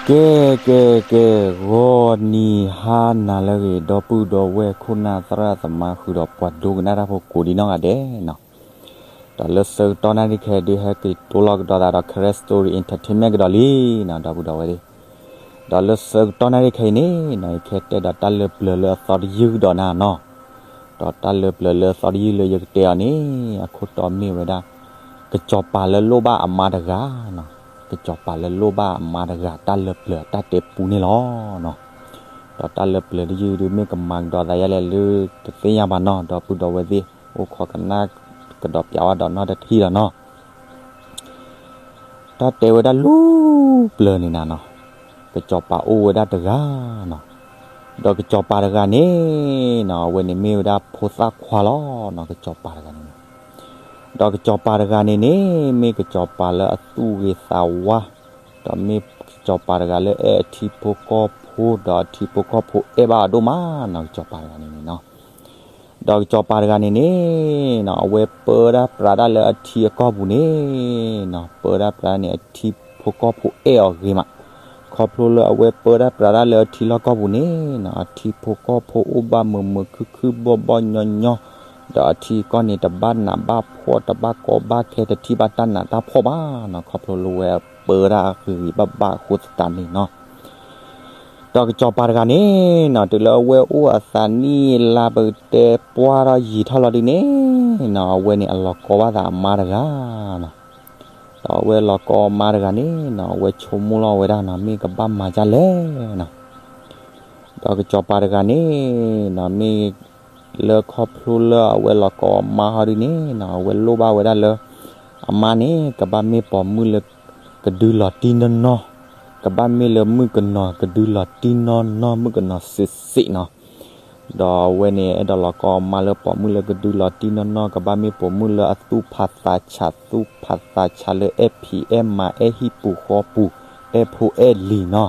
ကဲ ကဲ ကဲ, ဂီၤနံၤဟါနၤလၢအဂ့ၤ ဒီပုၢ်ဒီဝဲၢ်ခိၣ်နၢ်သရၣ်သမါဃုာ်ဒီးပှၤဒိကနၣ်တၢ်ဖိကိးဒံးနီၢ်ဂၤဒဲးနီၤ, ဒီးလၢဆၢကတီၢ်နၣ်ရံၣ်ခဲအံၤဒုး ဟဲက့ၤတိလီၤကဒီးသးဒီး Karen Story Entertainment ကဒီးလံနီၤ ဒီပုၢ်ဒီဝဲၢ်သ့ၣ်, ဒီးလၢဆၢကတီၢ်နၣ်ရံၣ်ခဲအံၤန့ၣ်နီၤ ယကဟဲတဲဒီးတၢ်လၢပျၢၤလၢအသီတယုၢ်ကဒီးနၤနီၤ, ဒီးတၢ်လၢပျၢၤလၢအသီတယုၢ်လၢယကတဲအီၤန့ၣ် အခိၣ်တီမ့ၢ်ဝဲဒၣ် ကစီၤပၤလၢလိၣ်ဘၣ်အမါတဂၤနီၤ, ကစီၤပၤလၢလိၣ်ဘၣ်အမါတဂၤတၢ်လၢပျၢၤတၢ်တဲပူန့ၣ်လီၤနီၤ, ဒီးတၢ်လၢပျၢၤတယုၢ်ဒုးမ့ၢ်ကမၤကဒီးသးယါလဲၣ်လၢတသ့ၣ်ညါဘၣ်နီၤ ဒီပုၢ်ဒီဝဲၢ်သ့ၣ် အိၣ်ခိးကနၣ်ကဒီးပျးဝဲဒီးနီၢ်တထံၣ်ဒီးနီၤ တၢ်တဲဝဲဒၣ်လၢပျၢၤန့ၣ်နၤနီၤ, ကစီၤပၤအိၣ်ဝဲဒၣ်တဂၤနီၤ, ဒီးကစီၤပၤတဂၤန့ၣ်နီၤ အဝဲန့ၣ်မ့ၢ်ဝဲဒၣ်ဖိသၣ်ခွါလီၤနီၤ ကစီၤပၤတဂၤန့ၣ်န့ၣ်, ဒီးကစီၤပၤတဂၤန့ၣ်န့ၣ် မ့ၢ်ကစီၤပၤလၢအသူၣ်ဂ့ၤသးဝါ, ဒီးမ့ၢ်ကစီၤပၤတဂၤလၢအဲၣ်အထံဖိကီၢ်ဖိ ဒီးအထံဖိကီၢ်ဖိအဲၣ်ဘၣ်အီၤဒိၣ်မးနီၤ ကစီၤပၤတဂၤန့ၣ်န့ၣ်နီၤ ဒီးကစီၤပၤတဂၤန့ၣ်န့ၣ်နီၤ အဝဲပၢတၢ်ပြးတၢ်လၢအထံအကီၢ်ပူၤန့ၣ်နီၤ ပၢတၢ်ပြးန့ၣ် အထံဖိကီၢ်ဖိအဲၣ်အီၤဂ့ၤမး, ခီဖျိလၢအဝဲပၢတၢ်ပြးတၢ်လၢအထံလီၢ်ကီၢ်ပူၤန့ၣ်နီၤ အထံဖိကီၢ်ဖိအိၣ်ဘၣ်မုာ်မုာ်ခုၣ်ခုၣ်ဘီၣ်ဘီၣ်ညီညီ, ဒီးအထံကီၢ်န့ၣ် တဘၣ်နးဘၣ်ဖှီၣ် တဘၣ်ကီဘၣ်ခဲ တထံၣ်ဘၣ်တၢ်နးတၢ်ဖှီၣ်ဘၣ်နီၤ ခီဖျိလၢအဝဲပၢတၢ်ဂ့ၤဂ့ၤဘၣ်ဘၣ်အဃိသတးန့ၣ်နီၤ ဒီးကစီၤပၤတဂၤန့ၣ်နီၤ တုၤလၢအဝဲအိၣ်အသးနံၣ်လါပကတဲပှၢ်ထီၣ်ယံာ်ထီၣ်လီၤဒုးန့ၣ်နီၤ အဝဲန့ၣ်အလီၤကီဘၣ်သးအမါတဂၤနီၤ, ဒီးအဝဲလီၤကီအမါတဂၤန့ၣ်နီၤ အဝဲဆိကမိၣ်လီၤဝဲဒၣ်နီၤ မ့ၢ်ကဘၣ်မၤဒ်လဲၣ်နီၤ, ဒီးကစီၤပၤတဂၤန့ၣ်နီၤ မ့ၢ်လၢခီဖျိလၢအဝဲလီၤကီအမါဟီဒုးန့ၣ်နီၤ အဝဲလိၣ်ဘၣ်ဝဲဒၣ်လၢ အမါန့ၣ် ကဘၣ်မ့ၢ်ပိာ်မုၣ်လၢ ကဒုလီၤတံၢ်နီၢ်နီၢ်, ကဘၣ်မ့ၢ်လၢမုၣ်ကနီၤကဒုလီၤတံၢ်နီၢ်နီၢ် မုၣ်ကနီၤစ့းစ့းနီၤ, ဒီးအဝဲန့ၣ် အဲၣ်ဒိးလီၤကီအမါလၢပိာ်မုၣ်လၢကဒုလီၤတံၢ်နီၢ်နီၢ် ကဘၣ်မ့ၢ်ပိာ်မုၣ်လၢအသူၣ်ဖးသးဆး သူၣ်ဖးသးဆးလၢအဲၣ်ဖံးအဲၣ်မၤ အဲၣ်ဟံၣ်ပူၤဃီပူၤ အဲၣ်ဖိအဲၣ်လံၤနီၤ,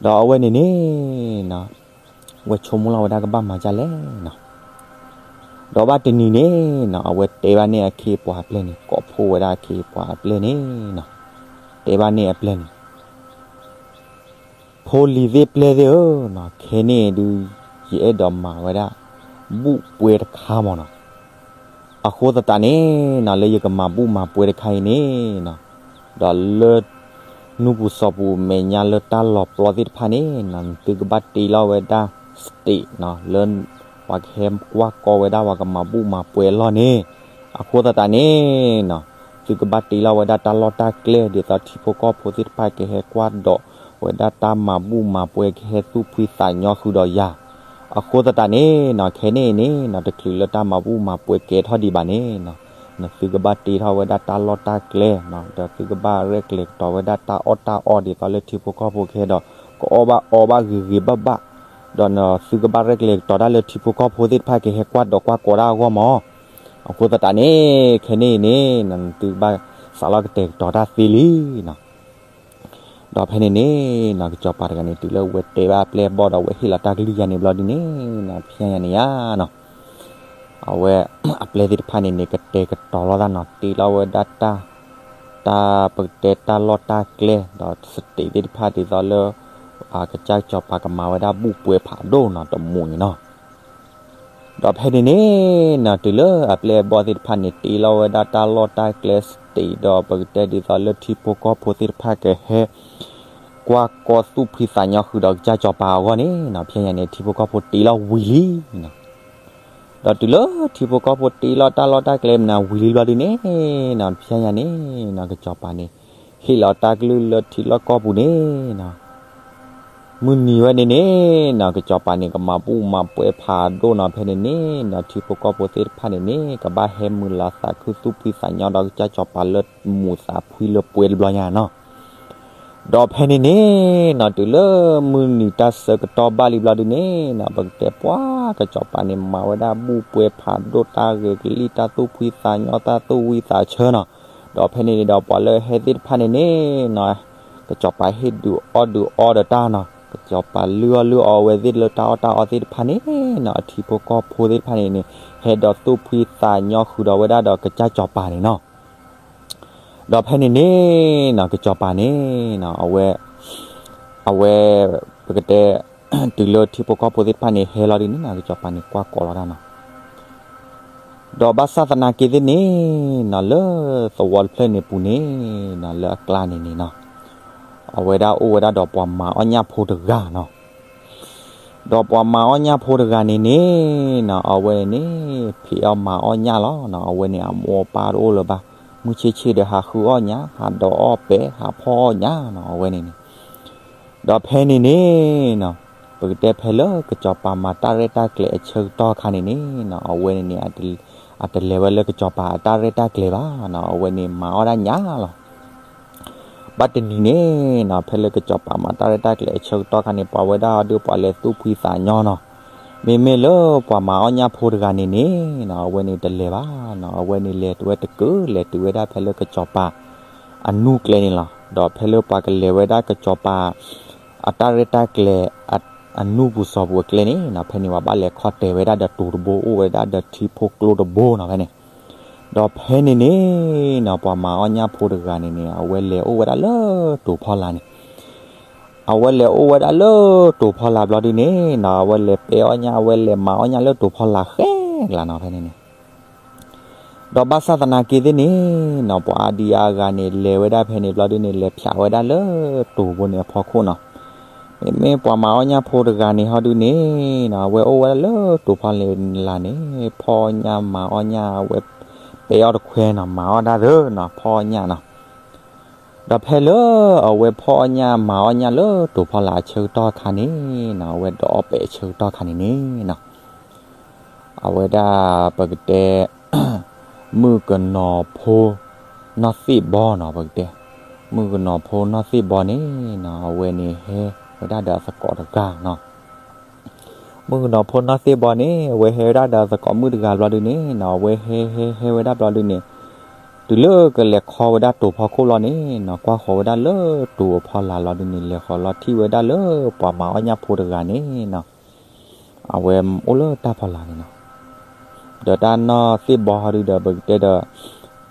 ဒီးအဝဲန့ၣ်န့ၣ်နီၤ အဝဲဆိကမိၣ်လီၤဝဲဒၣ်ကဘၣ်မၤဒ်လဲၣ်နီၤ, ဒီးဘၣ်တနံၤန့ၣ်နီၤ အဝဲတဲဘၣ်န့ၢ်အခ့အပှၤအပျဲၢ်န့ၣ် ကိးဖှိၣ်ဝဲဒၣ်အခ့အပှၤအပျဲၢ်န့ၣ်နီၤ, တဲဘၣ်န့ၢ်အပျဲၢ်န့ၣ် ဖိလံၤသ့ၣ်ပျဲၢ်သ့ၣ်ဧၢနီၤ, ခဲန့ၣ်ဒုး ယအဲၣ်ဒိးမၤဝဲဒၣ် ဘူၣ်ပှဲၤတခါမၢ်နီၤ, အဃိသတးန့ၣ်နီၤ လၢယကမၤဘူၣ်မၤပှဲၤတခါအံၤန့ၣ်နီၤ, ဒီးလၢ နူၢ်ပူၤစီၤပူၤမဲာ်ညါလၢတၢ်လီၤပျီသ့ၣ်တဖၣ်န့ၣ်နီၤ သုကဘၣ်တ့လီၤဝဲဒၣ် stamp နီၤ လၢပှၤကဟဲကွၢ်ကီဝဲဒၣ်ပှၤကမၤဘူၣ်မၤပှဲၤအလီၢ်န့ၣ်, အဃိသတးန့ၣ်နီၤ သုကဘၣ်တ့လီၤဝဲဒၣ်တၢ်လီၢ်တၢ်ကျဲ ဒ်သိးထံဖိကီၢ်ဖိသ့ၣ်တဖၣ်ကဟဲကွၢ်ဒိးဝဲဒၣ်တၢ်မၤဘူၣ်မၤပှဲၤ ကဟဲသူၣ်ဖှံသးညီဃုာ်ဒီးယၤ, အဃိသတးန့ၣ်နီၤ ခဲန့ၣ်အံၤန့ၣ်နီၤ တချုးလၢတၢ်မၤဘူၣ်မၤပှဲၤကဲထီၣ်ဒံးဘၣ်န့ၣ်နီၤ နသုကဘၣ်တ့ထီၣ်ဝဲဒၣ်တၢ်လီၢ်တၢ်ကျဲနီၤ ဒီးသုကဘၣ်ရဲၣ်ကျဲၤကတီၤဝဲဒၣ်တၢ်အီၣ်တၢ်အီဒ်သိးလၢထံဖိကီၢ်ဖိကဟဲဒီး ကအီၣ်ဘၣ်အီဘၣ်ဂ့ၤဂ့ၤဘၣ်ဘၣ်, ဒီးနသုကဘၣ်ရဲၣ်ကျဲၤကတီၤတၢ်လၢထံဖိကီၢ်ဖိသ့ၣ်တဖၣ်ကဟဲကွၢ်ဒိးကွၢ်ကီတၢ်အဂီၢ်မၢ်, အဃိသတးန့ၣ် ခဲန့ၣ်အံၤန့ၣ်နီၤ နသုကဘၣ်စးလီၤကတဲာ်ကတီၤတၢ်သ့လံနီၤ ဒီးဖဲန့ၣ်န့ၣ်နီၤ ကစီၤပၤတဂၤန့ၣ် တုၤလၢအဝဲတဲဘၣ်အပျဲၢ်အဘီၣ်ဒီး အဝဲဟ့ၣ်လီၤတၢ်ကလုၢ်ယၤန့ၣ်ဘျီဒုးန့ၣ်နီၤ ဖဲညါန့ၣ်ယါနီၤ အဝဲ အပျဲၢ်သ့ၣ်တဖၣ်န့ၣ်န့ၣ် ကတဲာ်ကတီၤလိာ်သးနီၤ တ့လီၤဝဲဒၣ်တၢ် တၢ်ပကတဲတၢ်လီၢ်တၢ်ကျဲ ဒီး stamp သ့ၣ်တဖၣ်ဒ်သိးလၢ အကစၢ်ကစီၤပၤကမၤဝဲဒၣ်ဘူၣ်ပှဲၤဖးဒိၣ်နီၤ တမူၤန့ၣ်နီၤ ဒီးဖဲန့ၣ်န့ၣ်နီၤ တုၤလၢအပျဲၢ်အဘီၣ်သ့ၣ်တဖၣ်န့ၣ် တ့လီၤဝဲဒၣ်တၢ်လီၢ်တၢ်ကျဲ stamp ဒီးပကတဲဒ်သိးလၢထံဖိကီၢ်ဖိသ့ၣ်တဖၣ်ကဟဲ ကွၢ်ကီသူၣ်ဖှံသးညီဃုာ်ဒီးကစၢ်ကစီၤပၤအဂီၢ်န့ၣ်နီၤ ဖဲညါန့ၣ် ထံဖိကီၢ်ဖိတ့လီၤဝံၤလံနီၤ ဒီးတုၤလၢထံဖိကီၢ်ဖိတ့လီၤတၢ်လီၢ်တၢ်ကျဲမနုၤဝံၤလံဘျီဒုးန့ၣ်နီၤ ဖဲညါန့ၣ်နီၤ ကစီၤပၤန့ၣ် ဟ့ၣ်လီၤတၢ်ကလုၢ်လၢထံလီၢ်ကီၢ်ပူၤန့ၣ်နီၤ မုၢ်နံၤဝဲန့ၣ်န့ၣ်နီၤ ကစီၤပၤန့ၣ် ကမၤဘူၣ်မၤပှဲၤဖးဒိၣ်နီၤ ဖဲန့ၣ်န့ၣ်နီၤ ထံဖိကီၢ်ဖိသ့ၣ်တဖၣ်န့ၣ်န့ၣ် ကဘၣ်ဟဲမုာ်လၤသးခုသူၣ်ဖှံသးညီဒီးကစၢ်ကစီၤပၤလၢမူၤသးဖှံလၢပှဲၤတဘျီညါနီၤ ဒီးဖဲန့ၣ်န့ၣ်နီၤ တုၤလၢမုၢ်နံၤတၢ်ဆၢကတီၢ်ဘၣ်လံဘျီဒုးန့ၣ်နီၤ ပကတဲပှၤကစီၤပၤန့ၣ် မၤဝဲဒၣ်ဘူၣ်ပှဲၤဖးဒိၣ်တၢ်ဂဲၤကလံၣ်တၢ်သူၣ်ဖှံသးညီ တၢ်သူၣ်ဝံသးဆၢနီၤ ဒီးဖဲန့ၣ်န့ၣ်ဒီးပှၤလၢဟဲသ့ၣ်တဖၣ်န့ၣ်န့ၣ်နီၤ ကစီၤပၤဟ့ၣ်ဒုးအီၣ်ဒုးအီဒီးတၢ်နီၤ ကစီၤပၤလုၢ်အီၣ်လုၢ်အီဝဲသ့ၣ်လၢတၢ်အီၣ်တၢ်အီသ့ၣ်တဖၣ်န့ၣ်နီၤ အထံဖိကီၢ်ဖိသ့ၣ်တဖၣ်န့ၣ်န့ၣ် ဟဲဒီးသူၣ်ဖှံသးညီဃုာ်ဒီးဝဲဒၣ်ဒီးကစၢ်ကစီၤပၤန့ၣ်နီၤ ဒီးဖဲန့ၣ်န့ၣ်နီၤ ကစီၤပၤန့ၣ်နီၤ အဝဲ အဝဲ ပကတဲ တုၤလၢထံဖိကီၢ်ဖိသ့ၣ်တဖၣ်န့ၣ် ဟဲလီၤဒုန့ၣ်နီၤ ကစီၤပၤန့ၣ်ကွၢ်ကိးလီၤတၢ်နီၤ. ဒီးဘၣ်ဆၣ်သနာ်က့သ့ၣ်န့ၣ်နီၤ လၢသဝီတဖျၢၣ်န့ၣ်ပူၤန့ၣ်နီၤ လၢအကျါန့ၣ်န့ၣ်နီၤ အဝဲဒၣ်အိၣ်ဝဲဒၣ်ဒီးပှၤမၤအီၣ်ညၣ်ဖိတဂၤနီၤ. ဒီးပှၤမၤအီၣ်ညၣ်ဖိတဂၤန့ၣ်န့ၣ်နီၤ အဝဲန့ၣ် ဖံးအီၣ်မၤအီၣ်ညၣ်လီၤနီၤ. အဝဲန့ၣ် အမိၢ်အပၢ်တအိၣ်လၢၤဘၣ်, မုၢ်ဆ့ၣ်ဆ့ၣ်ဒီးဟးဃုအီၣ်ညၣ် ဟးဒိးအီၣ်ပဲာ် ဟးဖီၣ်အီၣ်ညၣ်နီၤ အဝဲန့ၣ်န့ၣ်. ဒီးဖဲန့ၣ်န့ၣ်နီၤ ပကတဲဖဲလၢကစီၤပၤမၤတၢ်ရဲၣ်တၢ်ကျဲၤအဆၢကတီၢ်ခါန့ၣ်န့ၣ်နီၤ အဝဲန့ၣ်န့ၣ် အတလဲၤဝဲလၢကစီၤပၤအတၢ်ရဲၣ်တၢ်ကျဲၤဘၣ်နီၤ အဝဲန့ၣ်မၤအီၣ်ဒၣ်ညၣ်လီၤ. ဘၣ်တနံၤန့ၣ်နီၤ ဖဲလၢကစီၤပၤမၤတၢ်ရဲၣ်တၢ်ကျဲၤအဆၢကတီၢ်ခါန့ၣ် ပှၤဝဲဒၣ်ဟီဒုးပှၤလဲၤသူၣ်ဖှံသးညီနီၤ. မ့မ့ၢ်လၢပှၤမၤအီၣ်ညၣ်ဖိတဂၤန့ၣ်န့ၣ်နီၤ အဝဲန့ၣ်တလဲၤဘၣ်နီၤ အဝဲန့ၣ်လဲၤတုၤဝဲတကုာ် လဲၤတုၤဝဲဒၣ်ဖဲလၢကစီၤပၤ အနူၢ်ကျဲန့ၣ်လီၤ. ဒီးဖဲလၢပှၤကလဲၤဝဲဒၣ်ကစီၤပၤ အတၢ်ရဲၣ်တၢ်ကျဲၤ အနူၢ်ပူၤစီၤပူၤအကျဲန့ၣ်နီၤ ဖဲန့ၣ်ပှၤဘၣ်လဲၤခီတဲာ်ဝဲဒၣ်ဒီးတိၤတဘိ အိၣ်ဝဲဒၣ်ဒီးထံဖိကျိတဘိနီၤ ဖဲန့ၣ်. ဒီးဖဲန့ၣ်န့ၣ်နီၤ ပှၤမၤအီၣ်ညၣ်ဖိတဂၤန့ၣ်န့ၣ် အဝဲလဲၤအိၣ်ဝဲဒၣ်လၢတိၤဖီလာ်န့ၣ် အဝဲလဲၤအိၣ်ဝဲဒၣ်လၢတိၤဖီလာ်ဘျီဒုန့ၣ်နီၤ အဝဲလဲၤပဲာ်အီၣ်ညၣ် အဝဲလဲၤမၤအီၣ်ညၣ်လၢတိၤဖီလာ်ဃဲကလးနီၤ ဖဲန့ၣ်န့ၣ်. ဒီးဘၣ်ဆၣ်သနာ်က့သ့ၣ်န့ၣ်နီၤ ပှၤအါဒံအါဂၤန့ၣ် လဲၤဝဲဒၣ်ဖဲန့ၣ်ဘျီဒုန့ၣ် လဲၤဖျးဝဲဒၣ်လၢတိၤဘိန့ၣ်အဖီခိၣ်နီၤ. မ့မ့ၢ်ပှၤမၤအီၣ်ညၣ်ဖိတဂၤန့ၣ်ဟီဒုန့ၣ်နီၤ အဝဲအိၣ်ဝဲဒၣ်လၢတိၤဖီလာ်န့ၣ် ဖီၣ်ညၣ်မၤအီၣ်ညၣ် အဝဲပဲာ်အီၣ်တခွဲနီၤ မၤအီၣ်ဒၣ်သ့နီၤ ဖီၣ်ညၣ်နီၤ. ဒီးဖဲလၢအဝဲဖီၣ်အီၣ်ညၣ်မၤအီၣ်ညၣ်လၢတိၤဖီလာ်အဆၢကတီၢ်ခါန့ၣ်နီၤ အဝဲဒိးအီၣ်ပဲာ်အဆၢကတီၢ်ခါန့ၣ်န့ၣ်နီၤ အဝဲဒၣ်ပကတဲ မုၣ်ကနီၤဖိ နီၢ်သ့ၣ်ဘီနီၤ ပကတဲ မုၣ်ကနီၤဖိနီၢ်သ့ၣ်ဘီန့ၣ်နီၤ အဝဲန့ၣ်ဟဲဝဲဒၣ်ဒီးအသကိးတဂၤနီၤ. မုၣ်ကနီၤဖိနီၢ်သ့ၣ်ဘီန့ၣ် အဝဲဟဲဝဲဒၣ်ဒီးသကိးမုၣ်တဂၤဘျီဒုန့ၣ်နီၤ အဝဲဟဲဟဲဟဲဝဲဒၣ်ဘျီဒုန့ၣ် တုၤလၢကလဲၤခီဝဲဒၣ်တိၤဖီခိၣ်လီၤန့ၣ်နီၤ ကွၢ်ဃီၤဝဲဒၣ်လၢတိၤအဖီလာ်လီၤဒုန့ၣ် လဲၤဃီၤလီၤထံၣ်ဝဲဒၣ်လၢပှၤမၤအီၣ်ညၣ်ဖိတဂၤန့ၣ်နီၤ အဝဲအိၣ်လၢတၢ်ဖီလာ်န့ၣ်နီၤ. ဒီးတၢ်နီၢ်သ့ၣ်ဘီဟီဒုဒီး ပကတဲဒီး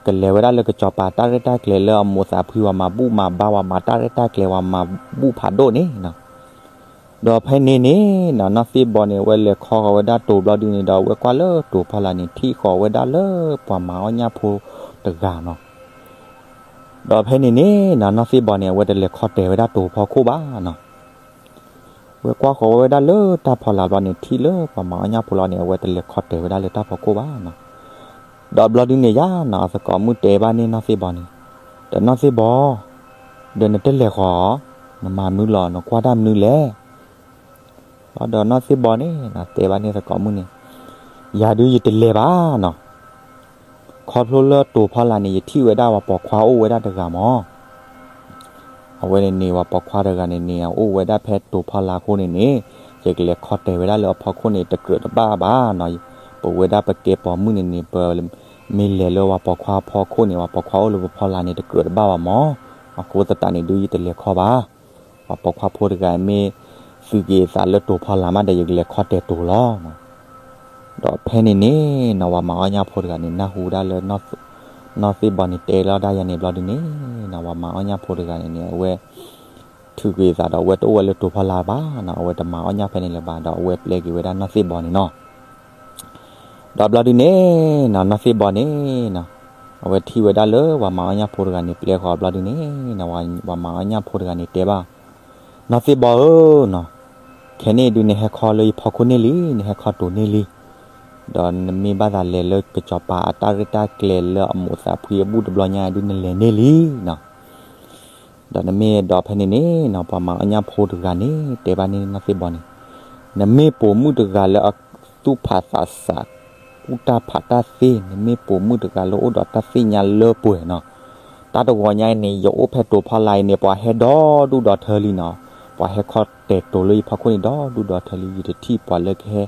ကလဲၤဝဲဒၣ်လၢကစီၤပၤတၢ်ရဲၣ်တၢ်ကျဲၤလၢအမိၢ်သးဖှံ ပှၤမၤဘူၣ်မၤဘါ ပှၤမၤတၢ်ရဲၣ်တၢ်ကျဲၤ ပှၤမၤဘူၣ်ဖးဒိၣ်န့ၣ်နီၤ. ဒီးဖဲန့ၣ်န့ၣ်နီၤ နီၢ်သ့ၣ်ဘီန့ၣ် အဝဲလဲၤခီဃီၤဝဲဒၣ်တိၤဘျီဒုန့ၣ်ဒီး အဝဲကွၢ်လၢတိၤဖီလာ်န့ၣ် ထံၣ်ဃီၤဝဲဒၣ်လၢပှၤမၤအီၣ်ညၣ်ဖိတဂၤနီၤ. ဒီးဖဲန့ၣ်န့ၣ်နီၤ နီၢ်သ့ၣ်ဘီန့ၣ် အဝဲတလဲၤခီတဲာ်ဝဲဒၣ်တိၤဖီခိၣ်ဘၣ်နီၤ ဝဲကွၢ်ဃီၤဝဲဒၣ်လၢတၢ်ဖီလာ်ဘျီန့ၣ် ထံၣ်လၢပှၤမၤအီၣ်ညၣ်ဖိလီၤန့ၣ် အဝဲတလဲၤခီတဲာ်ဝဲဒၣ်လၢတၢ်ဖီခိၣ်ဘၣ်နီၤ. ဒီးဘျီဒုန့ၣ်ယါနီၤ အသကိးမုၣ်တဲဘၣ်န့ၢ်နီၢ်သ့ၣ်ဘီန့ၣ်, ဒီးနီၢ်သ့ၣ်ဘီ, ဒီးနတလဲၤဃီၤ, နမၤမနုၤလီၤ နကွၢ်တၢ်မနုၤလဲၣ်. ဘျီဒီးနီၢ်သ့ၣ်ဘီန့ၣ်နီၤ တဲဘၣ်န့ၢ်သကိးမုၣ်န့ၣ်, ယၤဒုးယတလဲၤဘၣ်နီၤ ခီဖျိလၢတိၤဖီလာ်န့ၣ် ယထံၣ်ဝဲဒၣ်ပှၤပိာ်ခွါအိၣ်ဝဲဒၣ်တဂၤမၢ်. အဝဲန့ၣ်န့ၣ် ပှၤပိာ်ခွါတဂၤန့ၣ်န့ၣ် အိၣ်ဝဲဒၣ်ဖဲတိၤဖီလာ်အဃိန့ၣ်န့ၣ်, ယကလဲၤခီတဲာ်ဝဲဒၣ်လၢအဖီခိၣ်န့ၣ် တကြၢးတဘၣ်ဘၣ်နီၤ. ပဝဲဒၣ်ပကဲပိာ်မုၣ်န့ၣ်န့ၣ် ပမ့ၢ်လဲၤလၢပှၤပိာ်ခွါဖီခိၣ်န့ၣ် ပှၤပိာ်ခွါအိၣ်လၢပဖီလာ်န့ၣ် တကြၢးတဘၣ်ဘၣ်မၢ်. အဃိသတးန့ၣ်ဒုးယတလဲၤခီဘၣ် ပှၤပိာ်ခွါဖိတဂၤမ့ၢ်သုးက့ၤအသးလၢတိၤဖီလာ်မးဒီး ယကလဲၤခီတဲာ်တိၤလီၤ. ဒီးဖဲန့ၣ်န့ၣ်နီၤ ပှၤမၤအီၣ်ညၣ်ဖိတဂၤန့ၣ် နၢ်ဟူဝဲဒၣ်လၢ နီၢ်သ့ၣ်ဘီန့ၣ်တဲလီၤဒၣ်ယၤန့ၣ်ဘျီဒုန့ၣ်နီၤ ပှၤမၤအီၣ်ညၣ်ဖိတဂၤန့ၣ်န့ၣ် အဝဲ ထုးကွံာ်အသးဒီး အဝဲတအိၣ်ဝဲလၢတိၤဖီလာ်ဘၣ်နီၤ အဝဲတမၤအီၣ်ညၣ်ဖဲန့ၣ်လၢၤဘၣ် ဒီးအဝဲပျဲက့ၤဝဲဒၣ်နီၢ်သ့ၣ်ဘီန့ၣ်နီၤ. ဒီးဘျီဒုန့ၣ်နီၤ နီၢ်သ့ၣ်ဘီန့ၣ်နီၤ အဝဲထံၣ်ဝဲဒၣ်လၢပှၤမၤအီၣ်ညၣ်ဖိတဂၤန့ၣ် ပျဲဃီၤဘျီဒုန့ၣ်နီၤ ပှၤမၤအီၣ်ညၣ်ဖိတဂၤန့ၣ်တဲဘၣ် နီၢ်သ့ၣ်ဘီဧၢနီၤ, ခဲန့ၣ်ဒုးနဟဲခီလၢယဖီခိၣ်န့ၢ်လံ နဟဲခီတိၤန့ၢ်လံ ဒီးနမ့ၢ်ဘၣ်သးလဲၤလၢကစီၤပၤအတၢ်ရဲၣ်တၢ်ကျဲၤလၢအမိၢ်သးဖှံအဘူၣ်တဘျီညါဒုးနလဲၤန့ၢ်လံနီၤ. ဒီးနမ့ၢ်ဒီးဖဲန့ၣ်န့ၣ်နီၤ ပှၤမၤအီၣ်ညၣ်ဖိတဂၤန့ၣ် တဲဘၣ်န့ၢ်နီၢ်သ့ၣ်ဘီန့ၣ်, နမ့ၢ်ပိာ်မုၣ်တဂၤလၢအသူၣ်ဖးသးစး ကူၣ်တၢ်ဖးတၢ်သ့, နမ့ၢ်ပိာ်မုၣ်တဂၤလၢအိၣ်ဒီးတၢ်သ့ၣ်ညါလၢပှဲၤနီၤ. တၢ်တဂီၤညါအံၤန့ၣ် ယအိၣ်ဖဲတိၤဖီလာ်အံၤန့ၣ် ပှၤဟဲဒီဒူၣ်ဒီထၢလံနီၤ. ပှၤဟဲခီတဲာ်တိၤလၢယဖီခိၣ်န့ၣ် ဒီဒူၣ်ဒီထၢလံ ယတထံၣ်ပှၤလၢကဟဲ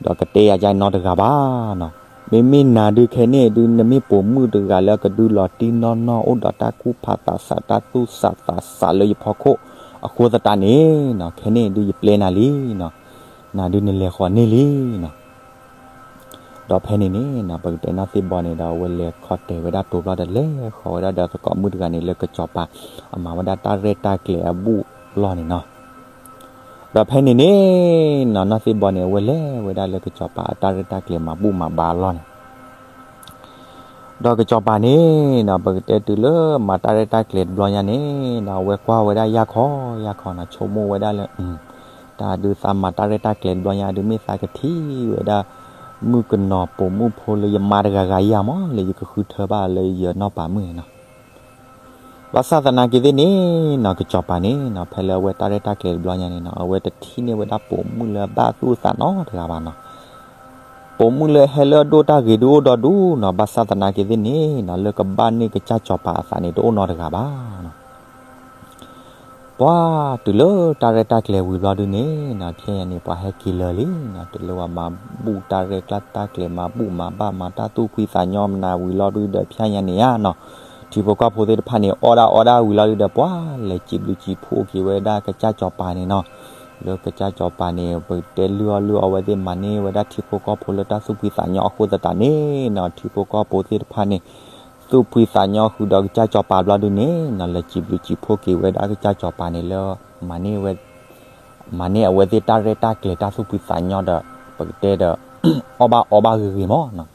ဒီးကတဲယၤကါနီတဂၤဘၣ်နီၤ. မ့မ့ၢ်နၤဒုးခဲန့ၣ်ဒုး နမ့ၢ်ပိာ်မုၣ်တဂၤလၢအကဒုးလီၤတံၢ်နီၢ်နီၢ် အိၣ်ဒီးတၢ်ကူၣ်ဖးသးစး တၢ်သူၣ်စးသးစးလၢယဖီခိၣ်အဃိသတးန့ၣ်နီၤ ခဲန့ၣ်ဒုးယပျဲနၤလံနီၤ. နၤဒုးနလဲၤဃီၤန့ၢ်လံနီၤ. ဒီးဖဲန့ၣ်န့ၣ်နီၤ ပကတဲနီၢ်သ့ၣ်ဘီန့ၣ်ဒီး အဝဲလဲၤခီတဲာ်ဝဲဒၣ်တိၤဘျီဒီး လဲၤဃီၤဝဲဒၣ်ဒီးသကိးမုၣ်တဂၤန့ၣ် လၢကစီၤပၤ အမၤဝဲဒၣ်တၢ်ရဲၣ်တၢ်ကျဲၤအဘူၣ်လီၢ်န့ၣ်နီၤ. ဒီးဖဲန့ၣ်န့ၣ်နီၤ နီၢ်သ့ၣ်ဘီန့ၣ် အဝဲလဲၤဝဲဒၣ်လၢကစီၤပၤအတၢ်ရဲၣ်တၢ်ကျဲၤမၤဘူၣ်မၤဘါအလီၢ်န့ၣ် ဒီးကစီၤပၤန့ၣ်နီၤ ပကတဲတုၤလၢမၤတၢ်ရဲၣ်တၢ်ကျဲၤတဘျီညါန့ၣ်နီၤ အဝဲကွၢ်ဝဲဒၣ်ယၢ်ခီယၢ်ခီနီၤ ဆိကမိၣ်ဝဲဒၣ်လၢ တၢ်ဒုးသးမၤတၢ်ရဲၣ်တၢ်ကျဲၤတဘျီညါဒုး မ့ၢ်သးကထံၣ်ဝဲဒၣ် မုၣ်ကနီၤပိာ်မုၣ်ဖိလၢယမါတဂၤဂၤယၤမး လၢယကဃုထၢဘၣ်လၢယနီၢ်ပၤမုၣ်န့ၣ်နီၤ ဘၣ်ဆၣ်သနာ်က့သ့ၣ်န့ၣ်နီၤ ကစီၤပၤန့ၣ်နီၤ ဖဲလၢအဝဲတၢ်ရဲၣ်တၢ်ကျဲၤတဘျီညါန့ၣ်နီၤ အဝဲတထံၣ်န့ၢ်ဝဲဒၣ်ပိာ်မုၣ်လၢအဘၣ်သူၣ်အသးနီတဂၤဘၣ်နီၤ ပိာ်မုၣ်လၢဟဲလၢအဒိၣ်တၢ်ဂ့ၤဒုးအိၣ်ဒီဒူၣ်နီၤ ဘၣ်ဆၣ်သနာ်က့သ့ၣ်န့ၣ်နီၤ လၢကဘၣ်န့ၢ်ကစၢ်စီၤပၤအသးန့ၣ်တအိၣ်နီတဂၤဘၣ်နီၤ ပှၤတုၤလၢတၢ်ရဲၣ်တၢ်ကျဲၤဝံၤဘျီဒုန့ၣ်နီၤ ဖဲညါန့ၣ် ပှၤဟဲက့ၤလၢာ်လံနီၤ တုၤလၢပှၤမၤဘူၣ်တၢ်ရဲၣ်ကျဲၤတၢ်ကျဲၤမၤဘူၣ်မၤဘၣ်မၤတၢ်သူၣ်ဖှံသးညီမနုၤဝံၤလီၤဒုဒီး ဖဲညါန့ၣ်ဧါနီၤ ထံဖိကီၢ်ဖိသ့ၣ်တဖၣ်န့ၣ် အီၣ်ဒၣ်အီဒၣ်ဝံၤလီၤဒုဒီး ပှၤလဲၤစံးဘျုးစံးဖှိၣ်က့ၤဝဲဒၣ်ကစၢ်စီၤပၤန့ၣ်နီၤ လၢကစၢ်စီၤပၤန့ၣ် ပကတဲလုၢ်အီၣ်လုၢ်အီဝဲသ့ၣ် မၤန့ၢ်ဝဲဒၣ်ထံဖိကီၢ်ဖိလၢတၢ်သူၣ်ဖှံသးညီအဃိသတးန့ၣ်နီၤ ထံဖိကီၢ်ဖိသ့ၣ်တဖၣ်န့ၣ် သူၣ်ဖှံသးညီဃုာ်ဒီးကစၢ်စီၤပၤဘျီဒုန့ၣ်နီၤ လဲၤစံးဘျုးစံးဖှိၣ်က့ၤဝဲဒၣ်ကစၢ်စီၤပၤန့ၣ်လၢ မၤန့ၢ်အဝဲသ့ၣ်တၢ်ရဲၣ်တၢ်ကျဲၤတၢ်သူၣ်ဖှံသးညီဒီး ပကတဲဒီး အီၣ်ဘၣ်အီဘၣ်ဂ့ၤဂ့ၤမးနီၤ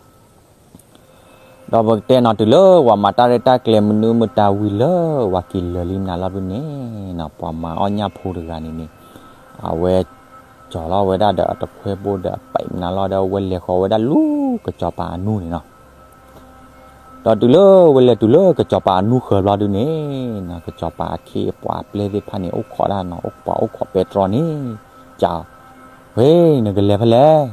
ဒီးပကတဲနီၤ တုၤလၢပှၤမၤတၢ်ရဲၣ်တၢ်ကျဲၤမနုၤမတၤဝံၤလၢပှၤက့ၤလၢာ်လံမနုၤလီၤဒုန့ၣ်နီၤ ပှၤမၤအီၣ်ညၣ်ဖိတဂၤန့ၣ်န့ၣ် အဝဲ ကၠီၤလီၤဝဲဒၣ်ဒီးအတခွဲဘိဒီးအပဲာ်မနုၤလီၤဒီး အဝဲလဲၤဃီၤဝဲဒၣ်လူၤကစီၤပၤအနူန့ၣ်နီၤ ဒီးတုၤလၢဝဲလဲၤတုၤလၢကစီၤပၤအနူဃၢၤဘျီဒုန့ၣ်နီၤ ကစီၤပၤအခ့အပှၤအပျဲၢ်သ့ၣ်တဖၣ်န့ၣ် အိၣ်ခိးဒၣ်နီၤ အိၣ်ပှၤအိၣ်ခိးပဲတြီန့ၣ် ကၠီၤ ဝဲ နကလဲၤဖဲလဲၣ်